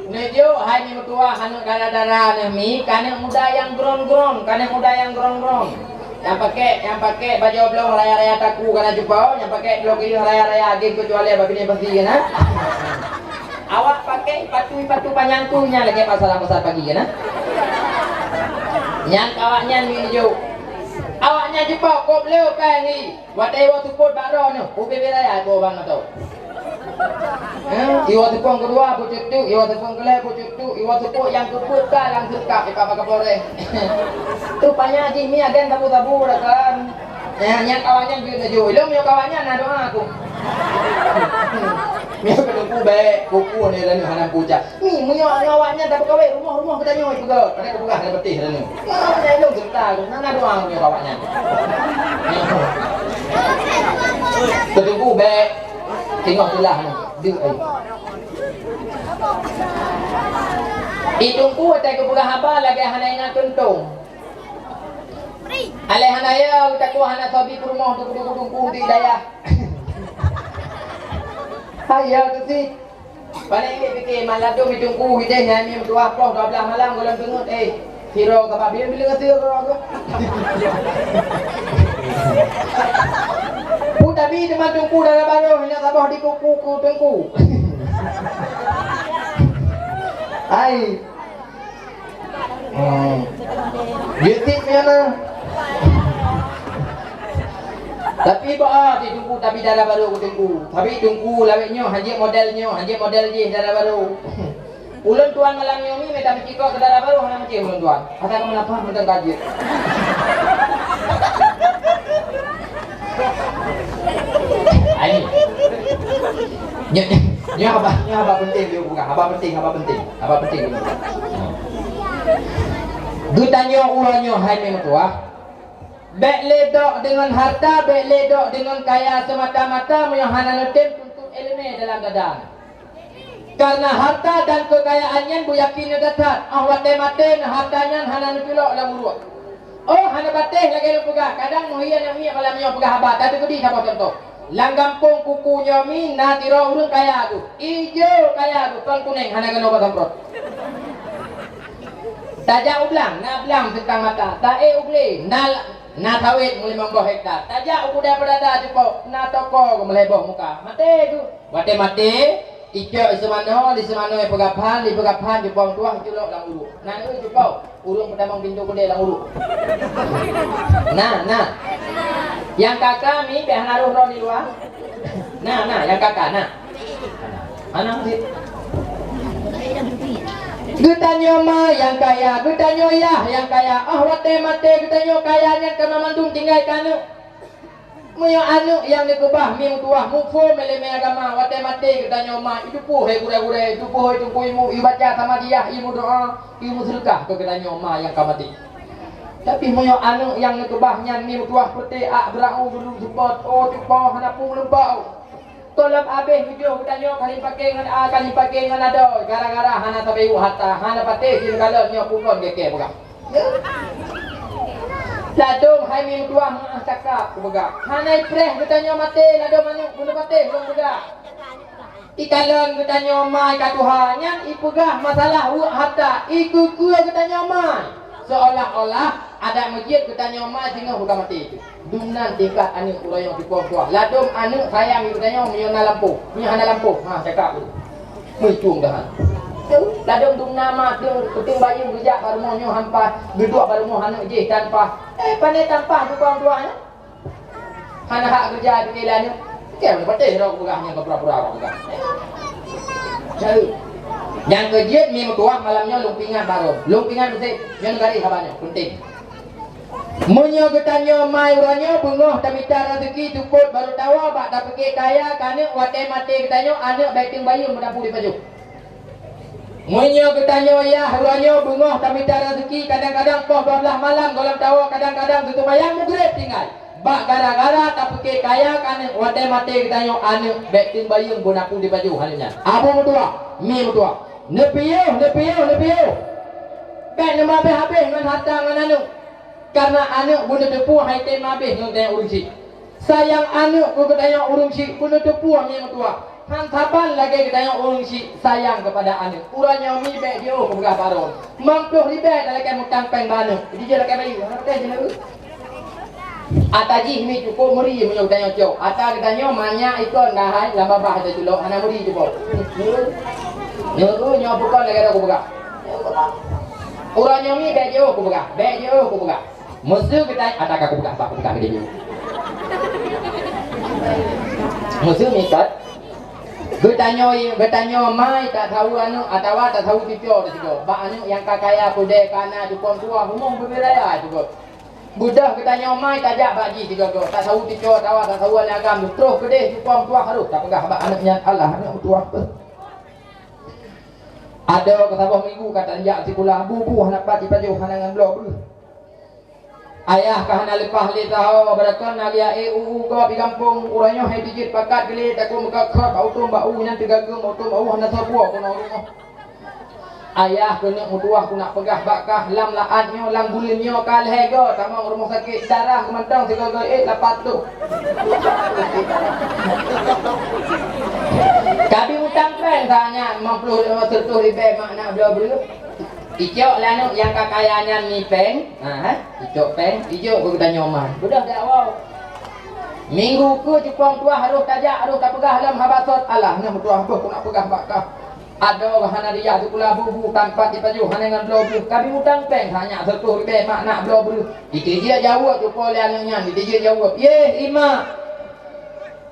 Neujok hai mi meutuwah aneuk dara-dara neuh mi, ka aneuk muda nyang gron-gron, ka aneuk muda nyang gron-gron. Nyang pakèk, nyang pakèk bajèe oblong raya-raya taku ka na jipao, nyang pakèk bloe keuyeue raya-raya agen keucuali bak binéh pasi ka na. Awak pakèk ipatu-ipatu panyang keuh nyan lagèe pasaran pasar pagi ka na. Nyan awaknyan mi neujok. Awaknyan jipao kôb le pèng i. Watèe iwoe seupôt bak droeneuh, ubé-bé raya iboh ban mantong. Hah? Iwoe seupôt keudua peucukcuk, iwoe seupôt keulhèe peucukcuk, iwoe seupôt nyang keupeuet ka lam seungkap ipat bak Kapolres. Rupanya jih mi agen sabu-sabu rakan. Nyan, nyan kawan nyan jeuet laju. Ilôn meunyoe kawan nyan na doa aku. Meunyoe keu teungku bèk, kuku ni lalu hana pucak. Mi, meunyoe ngon awaknyan tapeukawen, rumoh-rumoh geutanyoe ipeugöt, padahai kupeugah hana patéh lagèe nyoe. Ngon awaknyan ilôn seureuta lôn, hana doa meunyoe awaknyan. Teungku bèk, teungoh teulah nyoe, deuek ai. Di teungku watèe geupeugah haba lagèe hana ingat keuntông. Aléh hana ya, utakoe hana sabi peurumoh teungku-teungku di dayah. Hai ya, keusi. Paléng lé pike man ladôm di teungku hideh nyan mi meutuah poh dua blaih malam gohlom teungeut, eh, sidroe sabab bileueng-bileueng aseue keudroe geuh. Peue tabi teuma teungku dara barô hana saboh di kuku ku teungku. Hai. Hmm. Jeuet cit nyan na. Tapi bah, di teungku tapi dara barô ku teungku. Tapi teungku lawét nyoe, hanjeuet model nyoe, hanjeuet model jih dara barô. Ulôn tuan malam nyoe mi mita meucikok keu dara barô hana meucéh ulôn tuan. Asai kamoe lapah mantong ka jeuet. Ai. Nyoe, nyoe haba, nyoe haba penting, nyoe bukan haba penting, haba penting. Haba penting. Geutanyoe uroe nyoe hai mi meutuah. Bèk lé dok deungon harta, bèk lé dok deungon kaya seumata-mata meunyoe hana neutem tuntot ileumèe dalam dada. Karena harta dan kekayaan nyan beuyakin neuda that, 'oh watèe maté neuh harta nyan hana neuculok lam uruek. Oh, hana patéh lagèe lôn peugah, kadang meuhie aneuk miet malam nyoe peugah haba, tateupeudi saboh cuntoh. Lam gampông kuku nyoe mi na sidroe ureueng kaya geuh, ijo kaya geuh, kon kunéng hana keunoe bak samprot. Tajak u blang, na blang seutang mata, taék u glé, na, na sawét meulimong boh hekta. Tajak u keudè peudada cupo, na toko geuh meulhèe boh muka. Maté geuh. Watèe maté, icok iseumanoe, iseumanoe ipeugah phan, ipeugah phan, jipong tuah, iculok lam uruek. Na nyoe jipong, ureueng peutamong pintoe keudè lam uruek. Na, na. Nyang kaka mi bèk hana roh droe di luwa. Na, na, nyang kaka, na. Hana sit. Geutanyoe ma nyang kaya, geutanyoe yah nyang kaya. 'Oh watèe maté geutanyoe kaya nyan ka mandum tinggai keu aneuk. Meunyoe aneuk nyang neukeubah mi meutuah muphom ileumèe agama, watèe maté geutanyoe ma, itupeue hai gurèe-gurèe, itupeue hai teungku ilmu, ibaca samadiyah, imeudoa, imeuseudekah keu geutanyoe ma nyang ka maté. Tapi meunyoe aneuk nyang neukeubah nyan mi meutuah peuté ak beurau dulu seupôt, oh, cupo hana peue meuleubau. Gohlom abéh tujoh geutanyoe ka lheueh paké ngon a, ka lheueh paké ngon adoe, gara-gara hana sabe harta, hana patéh jih kalon nyoe peue kon geuke peugah. Ladôm hai mi meutuah meu'ah cakap kupeugah. Hana ipreh geutanyoe maté ladôm aneuk bunoe patéh lôn peugah. Ikalon geutanyoe mai ka tuha nyan ipeugah masalah weuek harta, ikeue-keue geutanyoe mai. Seolah-olah adak meujiet geutanyoe mai singoh buka maté. Dumnan tingkat aneuk ureueng nyang sipong tuah. Ladôm aneuk sayang geutanyoe meunyoe na lampôh. Meunyoe hana lampôh, ha cakap tu. Meucung dah. Ladôm dumna ma teuh, peuting bayeue geujak bak rumoh nyoe hampa, geuduek bak rumoh aneuk jih tanpa. Eh, pane tanpa tukang tuah nyoe? Hana hak geureuja pike lé aneuk. Keu ureuëng patéh droe kupeugah nyang keu pura-pura droe kupeugah. Nyang keujeuet mi meutuwah malam nyoe lôn peuingat baroe. Lôn peuingat meusti nyoe garéh haba nyoe, peunteng. Meunyoe geutanyoe mai uroe nyoe beungoh tamita raseuki seupôt barô tawoe bak tapiké kaya keu aneuëk, watée maté geutanyoe aneuëk bék teueng bayeue meudapu dipajoh. Meunyoe geutanyoe yah uroe nyoe beungoh tamita raseuki kadang-kadang poh dua blaih malam gohlom tawoe kadang-kadang seuseumayang mugreb tinggai. Bak gara-gara tapiké kaya keu aneuëk, watée maté geutanyoe aneuëk bék teueng bayeue meudapu dipajoh aneuëk nyan. Abu meutuwah, mi meutuwah. Neupiôh, neupiôh, neupiôh. Bék neumabeh-abeh ngon hareuta ngon aneuëk. Kareuna aneuëk beuneuteupeu hai tem abeh ngon geutanyoe ureuëng syiek. Sayang aneuëk keu geutanyoe ureuëng syiek beuneuteupeu mi meutuwah. Han saban lagée geutanyoe ureuëng syiek sayang keupada aneuëk. Uroe nyoe mi bék jiôh kupeugah baroe. Limong ploh ribée talakée mutang péng bak aneuëk. Dijak lakée bayeue, hana patéh jeuneuk. Ata jih mi cukup meuri meunyoe geutanyoe cok. Ata geutanyoe manyak ikon dahai lam babah teuculok hana meuri cukup. Nyoe, nyoe bukon lagée droe kupeugah. Uroe nyoe mi bék jiôh kupeugah, bék jiôh kupeugah. Meuseu geutanyoe, ata ka kupeugah, bah kupeugah geutanyoe. Meuseu mikat, geutanyoe, geutanyoe mai tasaweue aneuëk atawa tasaweue cucoe teuh sigoe. Bak aneuëk nyang ka kaya keudée ka na cukong tuha, umong beubiraya sigoe. Beudôh geutanyoe mai tajak bak jih sigoe-goe, tasaweue cucoe atawa tasaweue aneuëk agam, troh keudeh cukong tuha harôh tapeugah bak aneuëk nyan, "Allah, aneuëk meutuwah." Adoe keu saboh minggu ka tanjak sikula, bu-bu hana pat jipajoh, hana ngon bloe breueh. Ayah ka hana leupah lé saho, beureukan na lia e u-u gob di gampông, uroe nyoe hai tijeuet pakat geulé takot meukat-kot bak utông bak u nyan teugageung bak utông bak u hana sapeue peunoh rumoh. Ayah keuneuk meutuwah keuneuk peugah bak kah lam laát nyoe lam buleuen nyoe ka lhée goe tamong rumoh sakét, darah keumantong sigoe-goe ék lapat tuh. Kabi utang péng tanyan limong ploh lima reutôh ribée mak na bloe breueh. Icok lé aneuëk nyang ka kaya nyan mi péng, ha, icok péng, ijok keu geutanyoe man. Beudôh jak woe. Minggu keu cukong tuha harôh tajak, harôh tapeugah lom haba sot, "Allah, na meutuwah boh keuneuk peugah bak kah." Adoe hana dijak sikula bu-bu, tampat jipajoh hana ngon bloe breueh, kabi utang péng hana nyak seutoh ribée mak na bloe breueh. Jiteubiet jaweueb cupo lé aneuëk nyan, jiteubiet jaweueb, "Yeh, imak!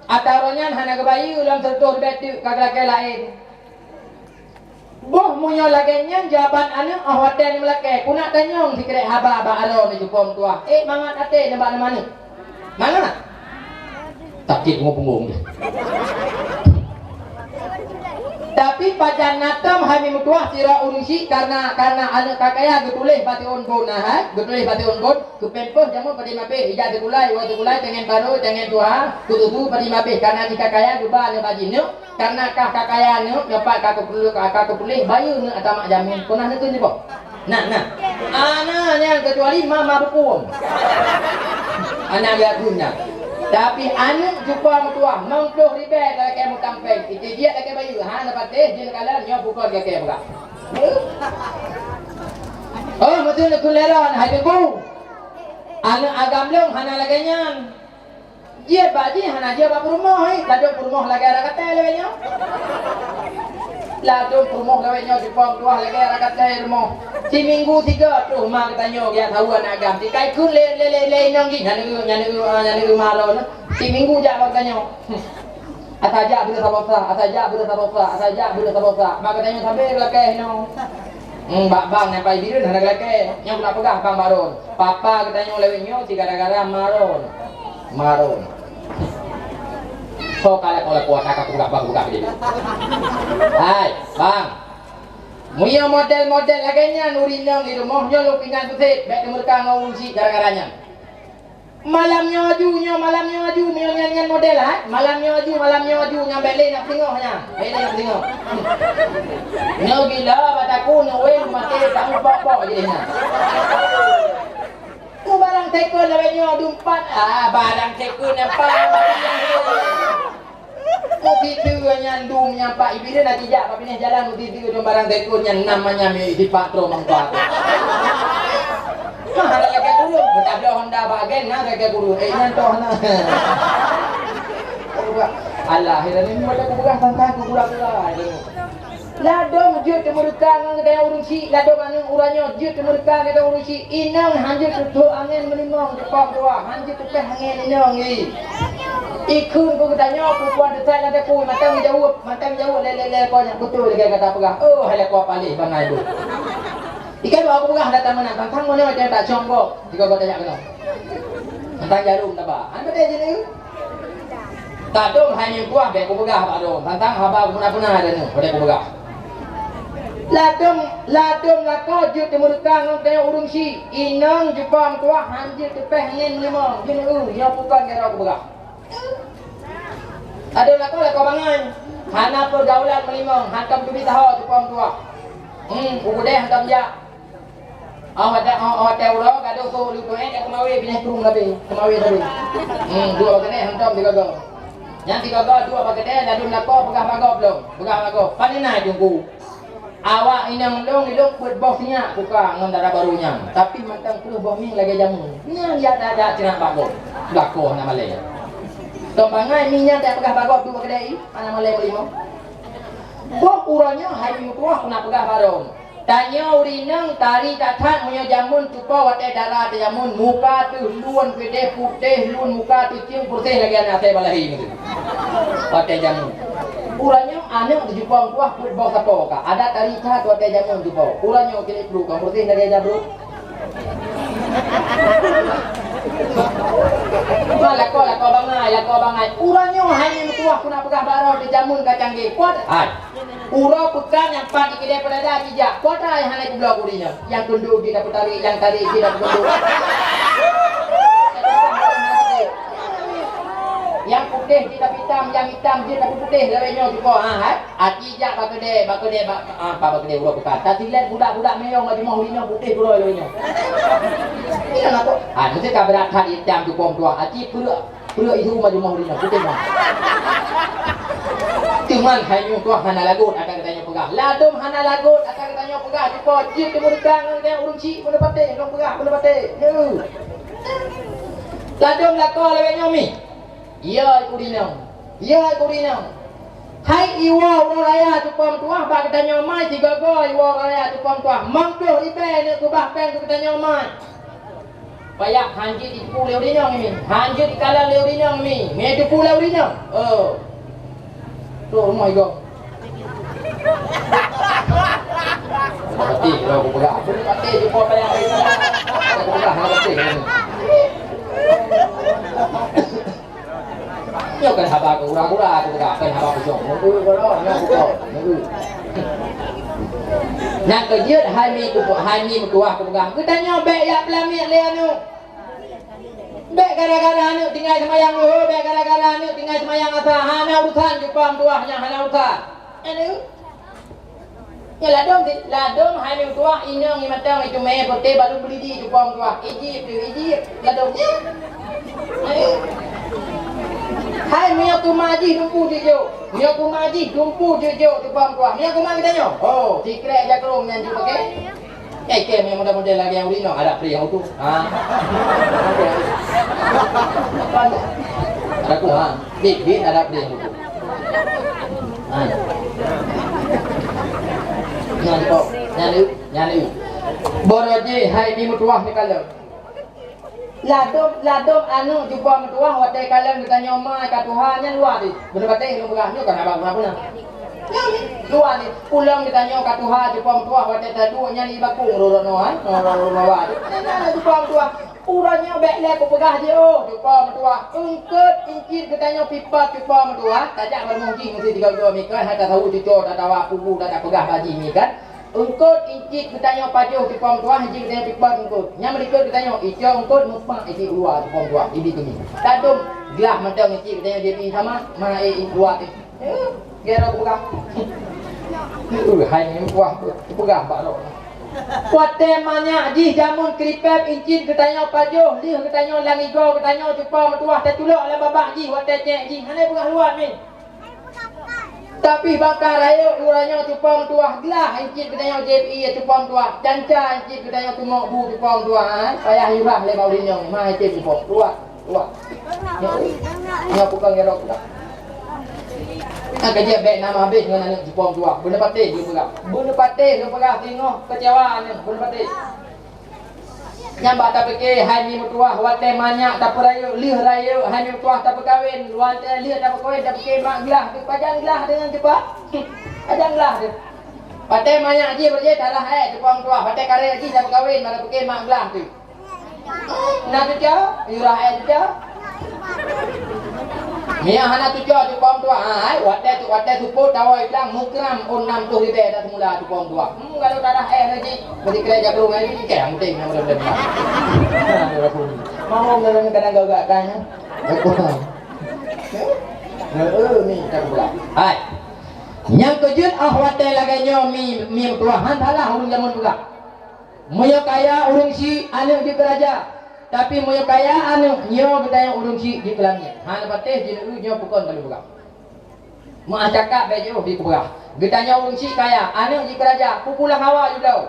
Ata uroe nyan hana geubayeue lom seutoh ribée teuk ka geulakée laén." Boh meunyoe lagée nyan jawaban aneuëk óh watée nyan meulakée, keuneuk tanyong sikrek haba bak aroe nyoe cupo meutuwah. Ék mangat até nibak ngon aneuëk. Mangat. Sakét punggong-punggong jih. Tapi pajan na tom hai mi meutuwah sidroe ureuëng syiek kareuna, kareuna aneuëk ka kaya geutuléh bak siôn bon, na hai, geutuléh bak siôn bon, keu pampers jameun padum abéh, ijak sikula, iwoe sikula, tangieng barô, tangieng tuha, keu susu padum abéh, kareuna jih ka kaya geuba aneuëk bak jih nyoe, kareuna kah ka kaya nyoe, nyoe pat ka keupeuleueh, ka, ka keupeuleueh, bayeue nyoe ata mak jameun, peunah neukheun siboh. Nah, nah. Ana nyan keucuali mama bukong. Ana geuakui nyan. Tapi aneuëk cupo meutuwah, limong ploh ribée talakée mutang péng. Itijiek lakée bayeue, hana patéh jeuet kalon nyoe bukon lakée peugah. Oh, meuteun keuleron hai teungku. Aneuëk agam lôn hana lagée nyan. Jeuet bak jih hana jeuet bak peurumoh, eh. Ladôm peurumoh lagée rakaté lawét nyoe. Ladôm peurumoh lawét nyoe sipom tuah lagée rakaté rumoh. Siminggu tiga troh ma geutanyoe geujak saweue aneuëk agam. Tikai kheun lé, lé, lé, lé inong jih, nyan neu, nyan neu, ah, nyan neu maro nyoe. Siminggu jak bak geutanyoe. Asa jak beureuh saboh sa, asa jak beureuh saboh sa, asa jak beureuh saboh sa. Ma geutanyoe sabe geulakée inoe. Hmm, bak bang nyang pai bireuen hana geulakée. Nyoe keuneuk peugah bang baron. Papa geutanyoe lawét nyoe si gara-gara maron. Maron. Ho ka lakoe-lakoe ata ka peugah bang peugah lé. Hai, bang. Meunyoe model-model lagée nyan ureuëng inong di rumoh nyoe lôn peuingat beutôi, bék teumeureuka ngon ureuëng syiek gara-gara nyan. Malam nyoe aju, nyoe malam nyoe aju, nyoe nyan, nyan model, ha? Malam nyoe aju, malam nyoe aju, nyan bék lé nak peusingoh nyan. Bék lé nak peusingoh. Nyoe gila bak takue, nyoe wéh maté tahu bok-bok jih nyan. Tu barang second lawét nyoe dumpat. Ah, barang second apa? Meusideue nyan dum nyang pak ibi na jijak bak binéh jalan meusideue dum barang second nyan namanya mi sipak tro mangkot. Mah ada lagée kurung, beutablok honda bak agen na lagée kurung. Eh, nyan toh na. Alah, akhirnya ni meudah kupeugah tantang kukurang-kurang. Ladôm jeuet teumeureuka ngon geutanyoe ureuëng syiek, ladôm aneuëk uroe nyoe jeuet teumeureuka ngon geutanyoe ureuëng syiek. Inong han jeuet teuthok angén meulimong teupok dua, han jeuet teupéh angén inong jih. Ikheun keu geutanyoe, peue-peue teutai lam teupeu, mantong jaweueb, mantong jaweueb lé, lé, lé, kon nyang beutôi lagèe gata peugah. Oh, hai lakoe paléh bangai deuh. Ikan dua aku peugah data meunan, tantang meunoe nyang tak cong gob, tiga gota jak keunoe. Tantang jarum taba. An beutôi jih ni. Tadong hai nyan kuah bèk kupeugah bak dong. Tantang haba peuna-peuna ada ni, pada kupeugah. Ladom, ladom lakoe jeuet teumeureuka ngon keuneuk ureueng syiek. Inong jubah meutuah han jeuet teupèh angèn meulimong. Jeuet, eu, nyoe bukon kira kupeugah. Adoe lakoe, lakoe bangai. Hana peugaulan meulimong, hantom teubiet saho jubah meutuah. Hmm, u keudè hantom jak. Oh, watèe, oh, oh, watèe uroe gadôh sôk leupeue, eh, teumawé binéh krueng sabe, teumawé sabe. Hmm, dua bak keudè hantom sigoe-goe. Nyang sigoe-goe dua bak keudè, ladôm lakoe peugah bak gob lom, peugah bak gob. Pane na Teungku? Awak inong lôn, ilôn peuet boh sinyak kuka ngon dara barô nyan, tapi mantong kreueh boh mieng lagèe jameun. Nyan jak, jak, jak ceunak bak gob. Lakoe hana malèe. Tom bangai mieng nyan tapeugah bak gob dua bak keudè, ih, hana malèe meulimong. Boh uroe nyoe hai meutuah keuneuk peugah barô. Tanyoe ureueng inong tari that-that meunyoe jameun tupo watèe dara teuh jameun, muka teuh lôn keudeh putéh lôn, muka teuh ceueng peureuseh lagèe aneuk asèe bak lahé meuteun. Watèe jameun. Uroe nyoe aneuk teuh jubah meutuah peuet boh sapo ka. Adat tari that watèe jameun tupo. Uroe nyoe keuneuk peureulèe ka peureuseh lagèe jameun. Cuma lakoe, lakoe bangai, lakoe bangai. Uroe nyoe hai meutuah keuneuk peugah barô teuh jameun ka canggih. Kuat hai. Uroe peukan nyang pat di keudè peudada jijak, kuat hai hana jibloe keu ureueng nyan. Nyang keundô jih tapeutarek, nyang tarek jih tapeukeundô. Nyang putéh jih tapeuitam, nyang itam jih tapeuputéh, lawét nyoe jukô, ha, hai. Aci jak bak keudè, bak keudè, bak, ah, bak keudè uroe peukan. Tasilèt budak-budak meyong bak jumoh ureueng nyoe putéh keudroe lawét nyoe. Iya lah kok. Ha, meusti ka brat that itam jukô meutuah. Aci peureuek Peue isu maju mau ringan putih mah. Teuma hai nyoe tuah hana lagot akan geutanyoe peugah. Ladôm hana lagot akan geutanyoe peugah, dipo cit teumeudeukang ngon geutanyoe ureueng chik, beuneupatéh, lôn peugah, beuneupatéh. Neu. Ladôm lakoe lawét nyoe mi. Ya, iku rinong. Ya, iku rinong. Hai iwoe uroe raya cupo meutuah bak geutanyoe mai sigoe-goe iwoe uroe raya cupo meutuah. Mangkeuh ribèe neuk keubah péng keu geutanyoe mai. Payah han jeuet jiteupeue lé ureueng inong mi, han jeuet jikalon lé ureueng inong mi, mi teupeue lé ureueng inong. Oh. Tu rumoh igoe. Pati kalau aku peugah, aku pati jumpa payah. Aku peugah, aku pati. Nyoe kan haba keu gura-gura, aku peugah, kan haba bujông. Nunggu dulu, nunggu dulu, nunggu. Nyang keujeuet hai mi kupeugah, hai mi meutuah kupeugah. Geutanyoe bèk jak peulamiet lé aneuk. Bèk gara-gara aneuk tinggai seumayang luhô, bèk gara-gara aneuk tinggai seumayang asa. Hana urusan cupo meutuah nyan, hana urusan. Aneuk. Nyan ladôm sit, ladôm hai mi meutuah, inong i mantong i teumé, peuté balu beulidi cupo meutuah. Ijib tu, ijib. Ladôm nyan. Hai, meunyoe keumah jih dumpeue jijok. Meunyoe keumah jih dumpeue jijok cupo meutuah. Meunyoe keumah geutanyoe. Oh, sikrek jakrong nyan jipakè. Eh, kèe meunyoe model-model lagèe ureueng inong, ada pri nyang utuh. Ha. Ada ku, ha. Bit, bit, ada pri nyang utuh. Hai. Nyan kok, nyan lé, nyan lé. Boro jih hai mi meutuah neukalon. Ladôm, ladôm aneuk cupo meutuah watèe kalon geutanyoe mai ka tuha nyan luwa jih. Beuneupatéh lôn peugah nyoe kon haba guna-guna. Nyoe luwa jih. Ulôn geutanyoe ka tuha cupo meutuah watèe taduek nyan i bakong rot-rot noe, ha? Rot-rot noe jih. Nyan, nyan cupo meutuah. Uroe nyoe bèk lé kupeugah jih, oh, cupo meutuah. Eungkôt incit geutanyoe pipot cupo meutuah, tajak bak rumoh jih meusti tiga-tiga mi kan, hai tasaweue cuco, tatawa pugu, tatapeugah bak jih mi kan. Eungkôt incit geutanyoe pajoh cupo meutuah, incit geutanyoe pipot eungkôt. Nyan meulikôt geutanyoe, ico eungkôt meupak incit u luwa cupo meutuah, ibi teumi. Tadôm glah mantong incit geutanyoe jibi sama, ma e luwa teuh. Gero kupeugah. Hai nyan kuah kupeugah bak lôn. Watèe manyak jih jameun keuripèp incit geutanyoe pajoh, lheueh geutanyoe lam igoe geutanyoe cupo meutuah tatulok lam babah jih watèe cèk jih. Hana peugah luwat mi. Tapi baka rayeuk uroe nyoe cupo meutuah glah incit geutanyoe jép ie cupo meutuah. Canca incit geutanyoe teumok bu cupo meutuah. Hai, payah yurah lé bak ureueng inong. Ma incit cupo. Luwat. Wah. Nyoe bukan ngerok dah. Kan kerja baik nama habis dengan anak jepong dua. Beuneupatéh dia peugah. Beuneupatéh dia peugah singoh kecewa ni. Beuneupatéh. Nyan bak tapike, hai mi meutuah, watée manyak tapeurayeuk, lheueh rayeuk, hai mi meutuah, tapeukawen, watée lheueh tapeukawen, tapike mak glah teuh, pajan glah teuh ngon cupa? Pajan glah teuh. Watée manyak jih beurjée tarah aé cupa meutuah, watée kareh jih tapeukawen, bak tapike mak glah teuh. Na cuco, yurah aé cuco. Mia hana cuco cupa meutuah, ai, watée tu, watée supôt tawoe bilang mukram ôn nam tuh ribée dah semula cupa meutuah. Hmm, kalau tarah aé lagi, beri kira jago ngai ni, kaya muting yang udah. Mau ngeureueng kadang gagak kan? Heeh, ni tak pula. Hai. Nyang keujeuet ah watée lagée nyoe mi, mi meutuah han salah ureuëng jameun peugah. Meunyoe kaya ureuëng syiek, aneuëk jeuet keu raja. Tapi meunyoe kaya aneuëk, nyoe geutanyoe ureuëng syiek jeuet keu langét. Hana patéh jeuet nyoe peukon ka lheueh peugah. Meuah cakap bék jiôh di kupeugah. Geutanyoe ureuëng syiek kaya, aneuëk jeuet keu raja, peue-peue lam hawa jibloe.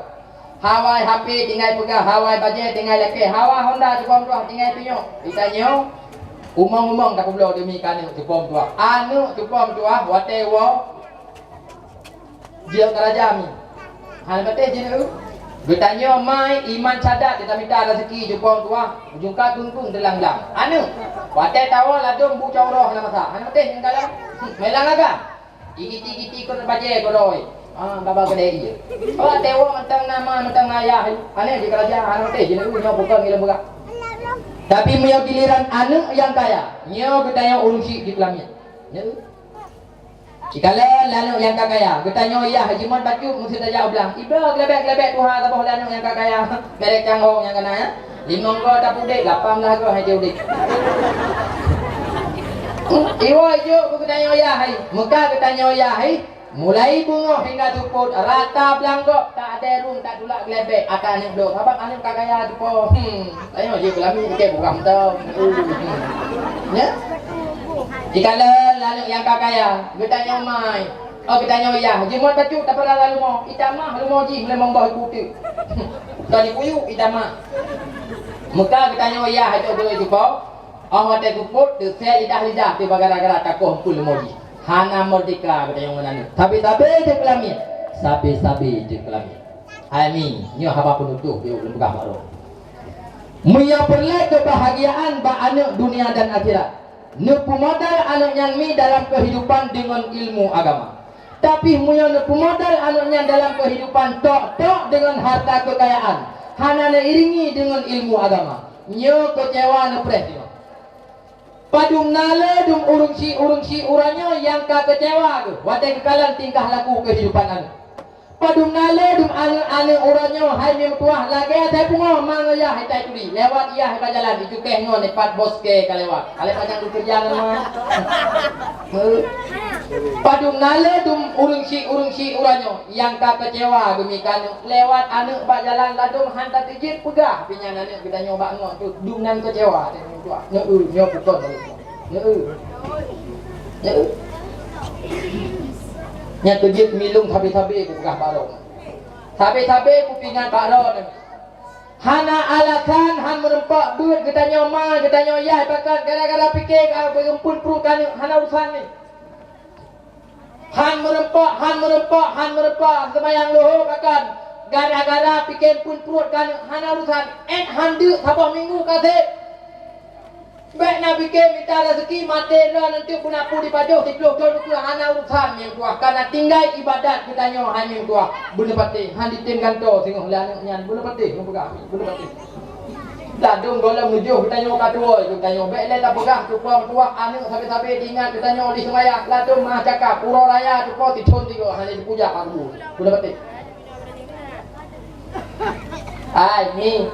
Hawa HP tinggai peugah, hawa bajée tinggai lakée, hawa honda cupa meutuah tinggai tunyok. Geutanyoe umong-umong tapeubloe deumi keu aneuëk cupa meutuah. Aneuëk cupa meutuah watée woe jeuet keu raja mi. Hana patéh jeuet nyoe. Geutanyoe mai iman sadat, geutamita raseuki cupa meutuah, ujong ka keueng-keueng teulang-lang. Aneuëk, watée tawoe ladôm bu cawroh hana masa. Hana patéh nyang galak. Hmm, meulang agam. Igiti-giti kon bajée keudroe. Ah, baba keudée ié. Watée woe mantong na ma, mantong na ayah. Aneuëk jeuet keu raja, hana patéh jeuet nyoe peukon ilée beugak. Tapi meunyoe giliran aneuëk nyang kaya, nyoe geutanyoe ureuëng syiek jeuet keu langét. Nyoe. Sikalon aneuëk nyang ka kaya, geutanyoe yah jimeuet bacut meuseuti tajak u blang. Iba geulabek-geulabek tuha saboh lé aneuëk nyang ka kaya, merek cangong nyang kana, ya. Limong goe tapeuudeb, lapan blah goe hai udeb. Iwoe jok keu geutanyoe yah hai, meuka geutanyoe yah hai, mulai beungoh hingga supôt, rata blang gob, tak adé rueng, tak tulak geulabek, ata aneuëk dok. Sabab aneuëk ka kaya tupo, hmm, tanyoe jih beulami, oke, bukan mantong. Hmm. Ya? Jikalau aneuëk nyang ka kaya, geutanyoe mai, oh, geutanyoe yah, jimeuet bacut tapeurara rumoh, itamah rumoh jih limong boh iku teuk. Kon ikuyuk itamah. Meuka geutanyoe yah, itu dua itu po. Oh, watée kupot, teusé lidah-lidah, tiba gara-gara takoh pun rumoh jih. Hana merdeka geutanyoe ngon aneuëk. Sabe-sabe jeuet keu langét. Sabe-sabe jeuet keu langét. Hai mi, nyoe haba peunutôh di ulôn peugah bak droe. Meunyoe peureulée keubahgiaan bak aneuëk dunia dan akhirat, neupeumodal aneuëk nyan mi dalam keuhidupan deungon ilmu agama. Tapi meunyoe neupeumodal aneuëk nyan dalam keuhidupan tok-tok deungon harta keukayaan, hana neuiringi deungon ilmu agama, nyoe keucewa neupreh jinoe. Padum na le dum ureuëng syiek-ureuëng syiek uroe nyoe nyang ka keucewa geuh watée geukalon tingkah laku keuhidupan aneuëk. Padum na le dum aneuëk-aneuëk uroe nyoe hai mi meutuah lagée asai pungoh ma ngon yah itai turi, lewat yah iba jalan, icukéh ngon ipat boske ka lewat. Alai panyang geukeureuja ngon ma. Padum na le dum ureuëng syiek-ureuëng syiek uroe nyoe nyang ka keucewa geumi keu aneuëk, lewat aneuëk bak jalan ladôm han tateujiet peugah, pi nyan aneuëk geutanyoe bak ngon tu dum nan keucewa. Nyoe, nyoe bukon. Nyoe. Nyoe. Nyang keujeuet milong sabe-sabe kupeugah bak droe. Sabe-sabe kupingat bak droe. Hana alasan han meureumpok beuet geutanyoe ma, geutanyoe yah pakat gara-gara pike ka beureumpun pruet keu aneuëk, hana urusan ni. Han meureumpok, han meureumpok, han meureumpok, seumayang luhô pakat gara-gara pike pun pruet keu aneuëk, hana urusan. Ét han deuk saboh minggu ka seb. Bék na pike mita raseuki maté droe nanti peunapu dipajoh siplôh thon ukeue hana urusan nyang tuah. Kana tinggai ibadat geutanyoe hai nyang tuah. Beuneupatéh han jitem gantoe singoh lé aneuëk nyan. Beuneupatéh nyang peugah. Beuneupatéh. Ladôm gohlom meujôh geutanyoe ka tuwoe geutanyoe. Bék lé tapeugah tupo meutuah aneuëk sabe-sabe diingat geutanyoe di seumayah. Ladôm meuah cakap uroe raya tupo tithon tigo hana jipujak aku. Beuneupatéh. Hai mi,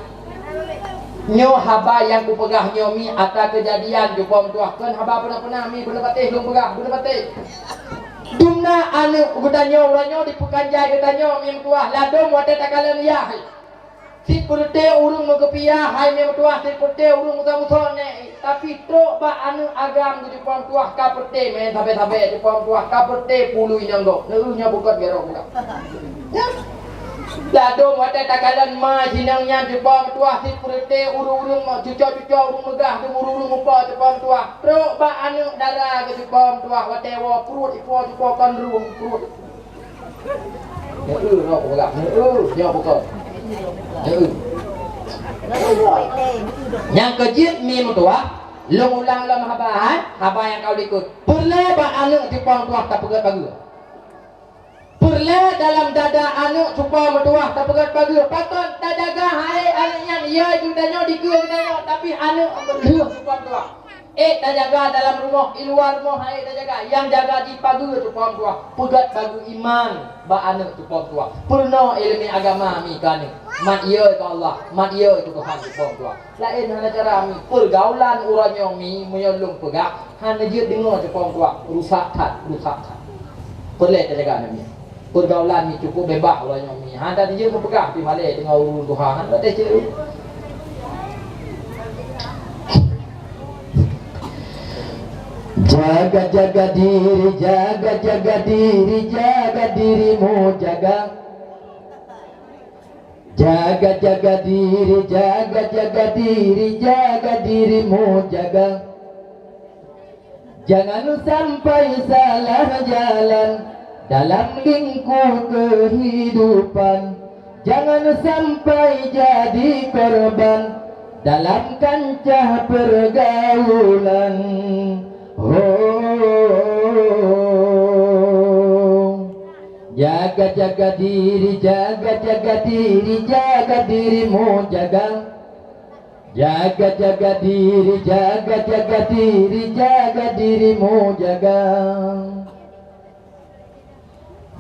nyoe haba nyang kupeugah nyoe mi ata keujadian jupom tuah, kon haba peuna-peuna mi, beuneupatéh lôn peugah, beuneupatéh. Dumna aneuëk geutanyoe uroe nyoe dipeukanjai geutanyoe mi meutuah ladôm watée takalon yah. Sipeureuté ureuëng meukeupiah hai mi meutuah, sipeureuté ureuëng musoh-musoh nék. Tapi trok bak aneuëk agam geujupom tuah ka peureuté meuén sabe-sabe jupom tuah ka peureuté pului nyang gob. Neueu nyoe bukon gero budak. Ladôm watée takalon ma sinong nyan jupom tuah sipeureuté ureuëng-ureuëng cuco-cuco ureuëng meugah dum ureuëng-ureuëng mupo jupom tuah. Trok bak aneuëk dara geujupom tuah watée woe pruet ipo jupo kon rueng pruet. Nyoe, nyoe peugah, nyoe, nyoe peugah. Nyoe. Nyang keujeuet mi meutuwah, lôn ulang lom haba hai, haba nyang ka likot. Peureulée bak aneuëk cupo meutuwah tapeugét bageue. Peureulée dalam dada aneuëk cupo meutuwah tapeugét bageue. Pakon tajaga hai aneuëk nyan, ya geutanyoe dikeue geutanyoe, tapi aneuëk lheueh cupo meutuwah. Ék tajaga dalam rumoh, i luwa rumoh hai tajaga. Nyang jaga jih pageue cupo meutuwah, peugét bageue iman bak aneuëk cupo meutuwah. Peurunoe iéleumé agama mi keu aneuëk. Mat yö keu Allah, mat yö keu Tuhan cupo meutuwah. Laén hana cara mi. Peurgaulan uroe nyoe mi, meunyoe lôn peugah, hana jeuet deungoe cupo meutuwah. Rusak that, rusak that. Peureulée tajaga aneuëk mi. Peurgaulan mi cukup beubaih uroe nyoe mi. Hana jeuet meupeugah pih malée teungoh ureuëng tuha, hana teuceu. Jaga-jaga diri, jaga-jaga diri, jaga dirimu jaga. Jaga-jaga diri, jaga-jaga diri, jaga dirimu jaga. Jangan sampai salah jalan dalam lingkup kehidupan. Jangan sampai jadi korban dalam kancah pergaulan. Oh, jaga-jaga diri, jaga-jaga diri, jaga dirimu jaga. Jaga-jaga diri, jaga-jaga diri, jaga dirimu jaga.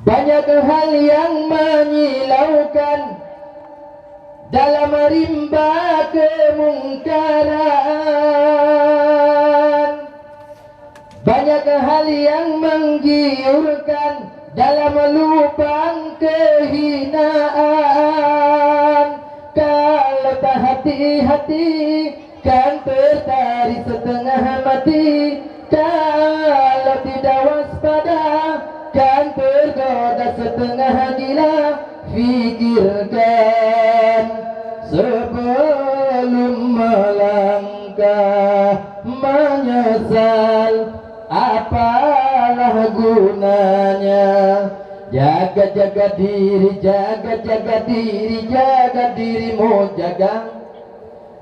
Banyak hal yang menyilaukan dalam rimba kemungkaran. Banyak hal yang menggiurkan dalam lubang kehinaan. Kalau tak hati-hati, kan tertarik setengah mati. Kalau tidak waspada, kan tergoda setengah gila. Fikirkan sebelum melangkah, menyesal apalah gunanya. Jaga-jaga diri, jaga-jaga diri, jaga dirimu jaga.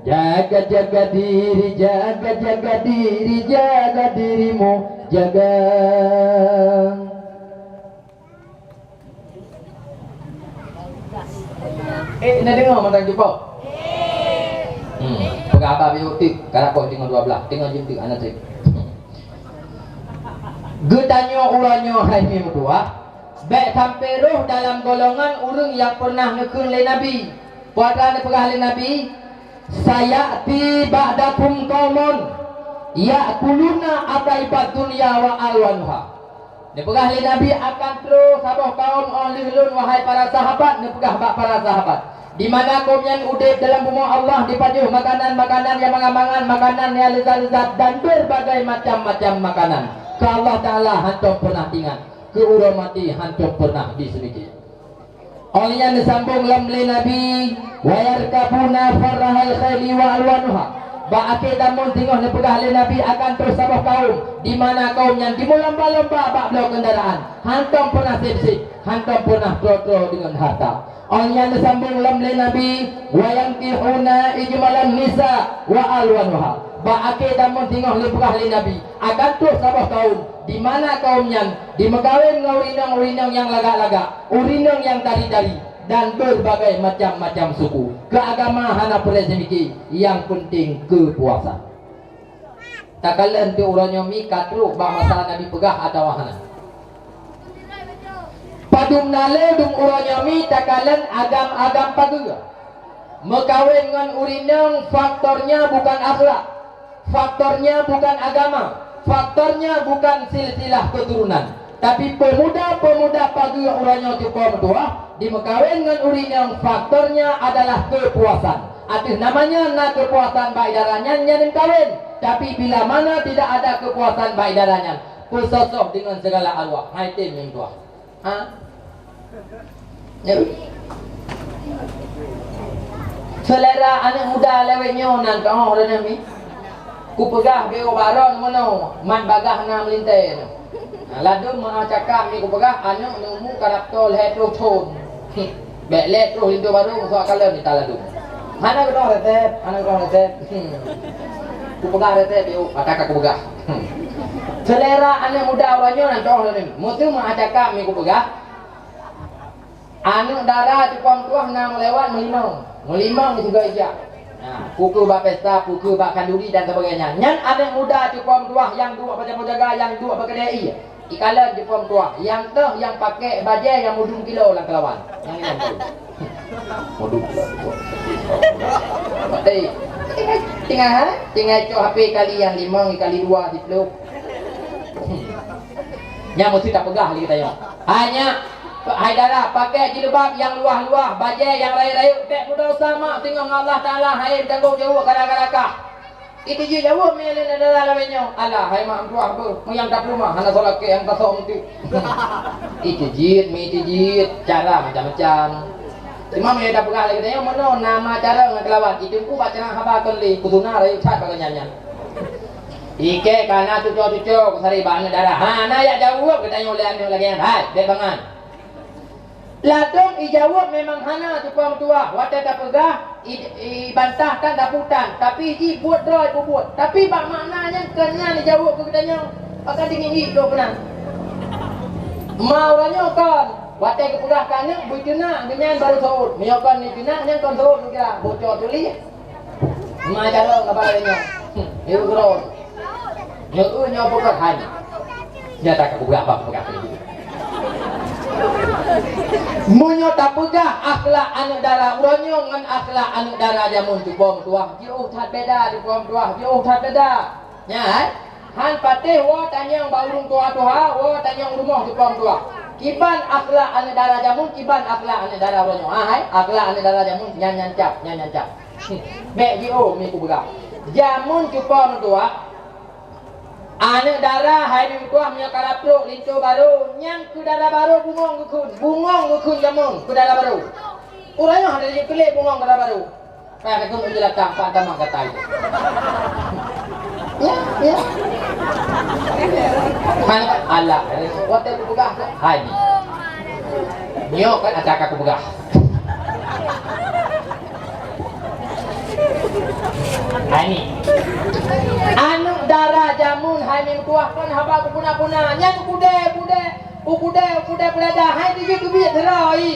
Jaga-jaga diri, jaga-jaga diri, jaga dirimu jaga. Eh, na deungoe mantong cupo? Hmm, peugah haba biyeu teuk, karab boh teungoh dua blah, teungoh jeuet teuk hana treb. Geutanyoe uroe nyoe hai mi meutuwah, bék sampoe rhoh dalam golongan ureuëng nyang peureunah neukheun lé Nabi. Peue neupeugah lé Nabi, "Sayati ba'dakum qaumun ya'kuluna ataibat dunya wa alwanuha." Neupeugah lé Nabi akan troh saboh kaum óh lheueh lôn, wahai para sahabat, neupeugah bak para sahabat, di mana kaum nyan udeb dalam bumoe Allah dipajoh makanan-makanan nyang mangat-mangat, makanan nyang leuzat-leuzat dan berbagai macam-macam makanan. Keu Allah Taala hantom peureunah teuingat, keu uroe maté hantom peureunah diseumiké. Óh lheueh nyan neusambong lom lé Nabi, "Wa yarkabuna farrahal khaili wa alwanuha." Bak akhé zaman teungoh neupeugah lé Nabi akan troh saboh kaum, di mana kaum nyan jimeulomba-lomba bak bloe keundaraan, hantom peureunah sép-sép, hantom peureunah troe-troe deungon hareuta. Óh lheueh nyan neusambong lom lé Nabi, "Wa yankihuna ijmalan nisa wa alwanuha." Bak akhé zaman teungoh neupeugah lé Nabi, akan troh saboh kaum, di mana kaum nyan jimeukawen ngon ureuëng inong-ureuëng inong nyang lagak-lagak, ureuëng inong nyang tari-tari, dan berbagai macam-macam suku. Keu agama hana peureulée seumiké, nyang peunteng keupuasan. Takalon teuk uroe nyoe mi ka trok bak masa Nabi peugah atawa hana? Padum na lé dum uroe nyoe mi takalon agam-agam pageue. Meukawen ngon ureuëng inong faktornya bukan akhlak, faktornya bukan agama, faktornya bukan silsilah keuturonan. Tapi peumuda-peumuda pageue uroe nyoe cupo meutuwah, jimeukawen ngon ureuëng inong faktornya adalah keupuasan. Ateueh namanya na keupuasan bak idara nyan, nyan meukawen. Tapi bila mana tidak ada keupuasan bak idara nyan, peusoh-soh deungon sigala arwah, hai tem nyang tuah. Ha? Ya. Selera aneuëk muda lawét nyoe nan keuh ureuëng nyan mi. Kupeugah beu baron meunoe, mat bagah na meulintée nyoe. Nah, ladum meuah cakap mi kupeugah aneuëk neumu karab toe lhée ploh thon. Bék lhée ploh linto barong soe kalon ita ladum. Hana keudroe resep, hana keudroe resep. Hmm. Kupeugah resep, yuk, ata ka kupeugah. Hmm. Selera aneuk muda uroe nyoe nan toh lôn. Meuseu meuaca kami kupeugah. Aneuk dara cupo meutuah na meulewat meulimong. Meulimong sigoe ijak. Nah, peu kheueh bak pesta, peu kheueh bak khanduri dan sebagainya. Nyan aneuk muda cupo meutuah nyang duek bak jaga, nyang duek bak keudè ie. Ikalon cupo meutuah, nyang teuh nyang pakai bajèe nyang mudum kilo lam keulawan. Nyang inong tu. Mudum kilo. Eh, tinggai, tinggai, ha? Tinggai cok H P kali nyang limong, kali dua, siplôh. Nyang meusti tapeugah lé geutanyoe. Hai nyak, hai dara, pakai jilbab nyang luwah-luwah, bajèe nyang rayeuk-rayeuk, bèk peudesya mak singoh ngon Allah Taala, hai tanggong jaweueb gara-gara kah. Itu jih jaweueb mi lé dara lawét nyoe. Alah, hai mak meutuah beuh, meunyo tapeuleumah hana soe lakèe nyang tasok meuti. Itu jih, mi itu jih, cara macam-macam. Cuma meunyo tapeugah lé geutanyoe, meunoe nama cara ngon keulawan, itu ku baca haba kon lé, kusuna rayeuk that bak nyan-nyan. Ikèe ka na cuco-cuco, kusari bak aneuk dara. Hana jak jaweueb geutanyoe lé aneuk lagèe nyan. Hai, bèk bangai. Ladôm ijaweueb memang hana cupo meutuah. Watèe tapeugah, i, ibantah tan taputan. Tapi jibuet droe peubuet. Tapi bak makna nyan kon nyan ijaweueb keu geutanyoe. Pakon tinggi-tinggi dok keunan. Ma uroe nyoe kon. Watèe geupeugah keu aneuk, beuceunak geuhnyan barô seuôt. Meunyoe kon neuceunak, nyan kon seuôt geukira. Boco tuléh. Ma jaroe kaba lagèe nyoe. Hmm, hireuen keudroe. Nyoe, nyoe bukan hanya. Nyata ka kupeugah, bah, kupeugah. Meunyoe tapeugah akhlak aneuk dara uroe nyoe ngon akhlak aneuk dara jameun cupo meutuah, jiôh that beda cupo meutuah, jiôh that beda. Nyan, eh? Han patéh woe tanyong bak ureueng tuha-tuha, woe tanyong rumoh cupo meutuah. Kiban akhlak aneuk dara jameun, kiban akhlak aneuk dara uroe nyoe. Ah, hai, akhlak aneuk dara jameun nyan, nyan cap, nyan, nyan cap. Bèk jiôh mi kupeugah. Jameun cupo meutuah, aneuk dara hai mi meutuah meunyoe ka raprok linto barô, nyang keu dara barô bungong geukheun, bungong geukheun jameun keu dara barô. Uroe nyoe hana jikeulék bungong keu dara barô. Payah takheun u jeulakan pat tamah gata itu. Ya, ya. Hai, alah, watèe kupeugah, hai. Nyoe kan ata ka kupeugah. Hai ni. Aneuk dara jameun hai mi meutuah kon haba beuguna-guna. Nyan kudè, kudè, kudè, kudè peulada hai tijeuet teubiet sidroe.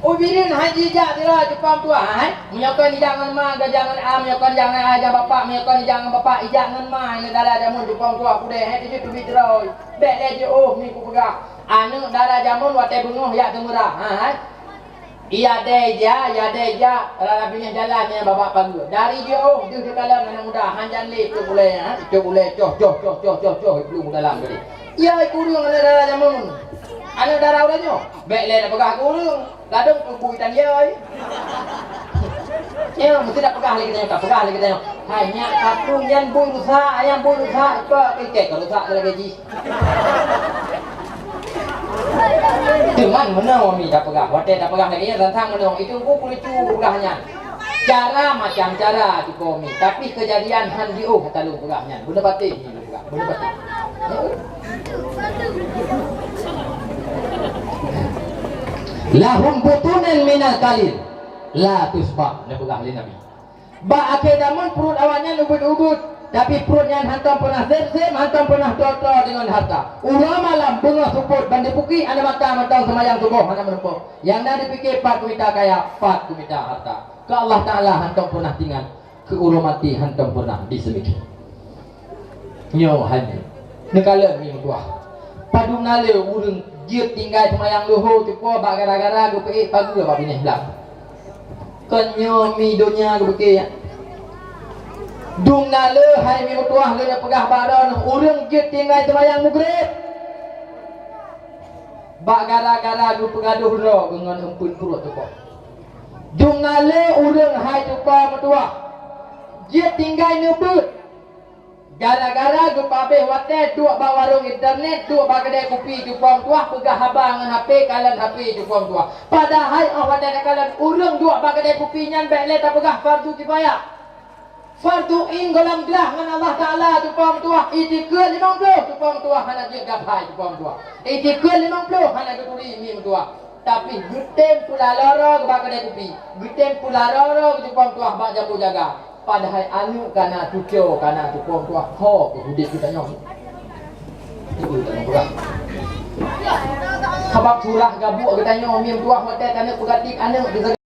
Ubireuen hai jijak sidroe cupo meutuah hai. Meunyoe kon ijak ngon ma, geujak ngon a, meunyoe kon ijak ngon a, ijak bapak, meunyoe kon ijak ngon bapak, ijak ngon ma, aneuk dara jameun cupo meutuah kudè hai tijeuet teubiet sidroe. Bèk lé jiôh mi kupeugah. Aneuk dara jameun watèe beungoh jak teumeurah. Ha, hai. Iya dèh ija, iya dèh ija, rara binéh jalan nyang babah pageue. Dari jiôh deuh dikalon aneuk muda, han jan lé cok ulèe, ha, cok ulèe, coh, coh, coh, coh, coh, coh, iplueng u dalam tadi. Iya, ikureueng aneuk dara jameun. Aneuk dara uroe nyoe, bèk lé tapeugah kureueng, ladôm peubui tan yai. Nyoe, meusti tapeugah lé geutanyoe, tapeugah lé geutanyoe. Hai, nyak kaplueng nyan bui rusak, nyan bui rusak, ikôt, ikôt ka rusak lagèe jih. Teuma meunoe mi tapeugah, watèe tapeugah lagèe nyan, sang-sang meunoe, itu ku peurecu peugah nyan. Cara macam cara cupo mi, tapi keujadian han jiôh talu peugah nyan. Beuneupatéh mi peugah, beuneupatéh. Lahum butunun minal qalil la tusba, neupeugah lé Nabi. Bak akhé zaman pruet awaknyan ubit-ubit, tapi pruet nyan hántom peunah sép-sép, hántom peunah toe-toe deungon harta. Uroe malam beungoh seupôt ban dipuki aneuk mata mantong seumayang suboh hana meurumpok. Nyang na dipike pat kumita kaya, pat kumita harta. Keu Allah Taala hántom peunah tingat, keu uroe maté hántom peunah diseumiké. Nyoe hai nyoe. Neukalon mi meutuah. Padum na lé ureuëng jeuet tinggai seumayang luho cupo bak gara-gara geupeuék pageue bak binéh blang. Kon nyoe mi donya geubeuke. Dum na lé hai mi meutuah lé neupeugah bak droeneuh ureuëng jeuet tinggai seumayang mugreb. Bak gara-gara geupeugadoh droe deungon eumpeuen pruet cupo. Dum na lé ureuëng hai cupo meutuah jeuet tinggai neubeuet. Gara-gara geupabeh watée duek bak warong internet, duek bak keudée kupi cupo meutuah peugah haba ngon hape, kalon hape cupo meutuah. Padahai óh watée takalon ureuëng duek bak keudée kupi nyan bék lé tapeugah fardu kifayah. Fardu ain gohlom grah ngon Allah Taala cupo meutuah, itikeue limong ploh cupo meutuah hana jeuet gabhai cupo meutuah. Itikeue limong ploh hana geuturi mi meutuah. Tapi geutem pula loro bak keudè kupi, geutem pula loro jukông tuah bak jambu jaga. Padahai aneuk ka na cuco, ka na cukông tuah, ho keuh udép geutanyoe. Itu tanyoe peugah. Sabab surah gabuek geutanyoe mim tuah watèe tanyoe peugah tiep aneuk.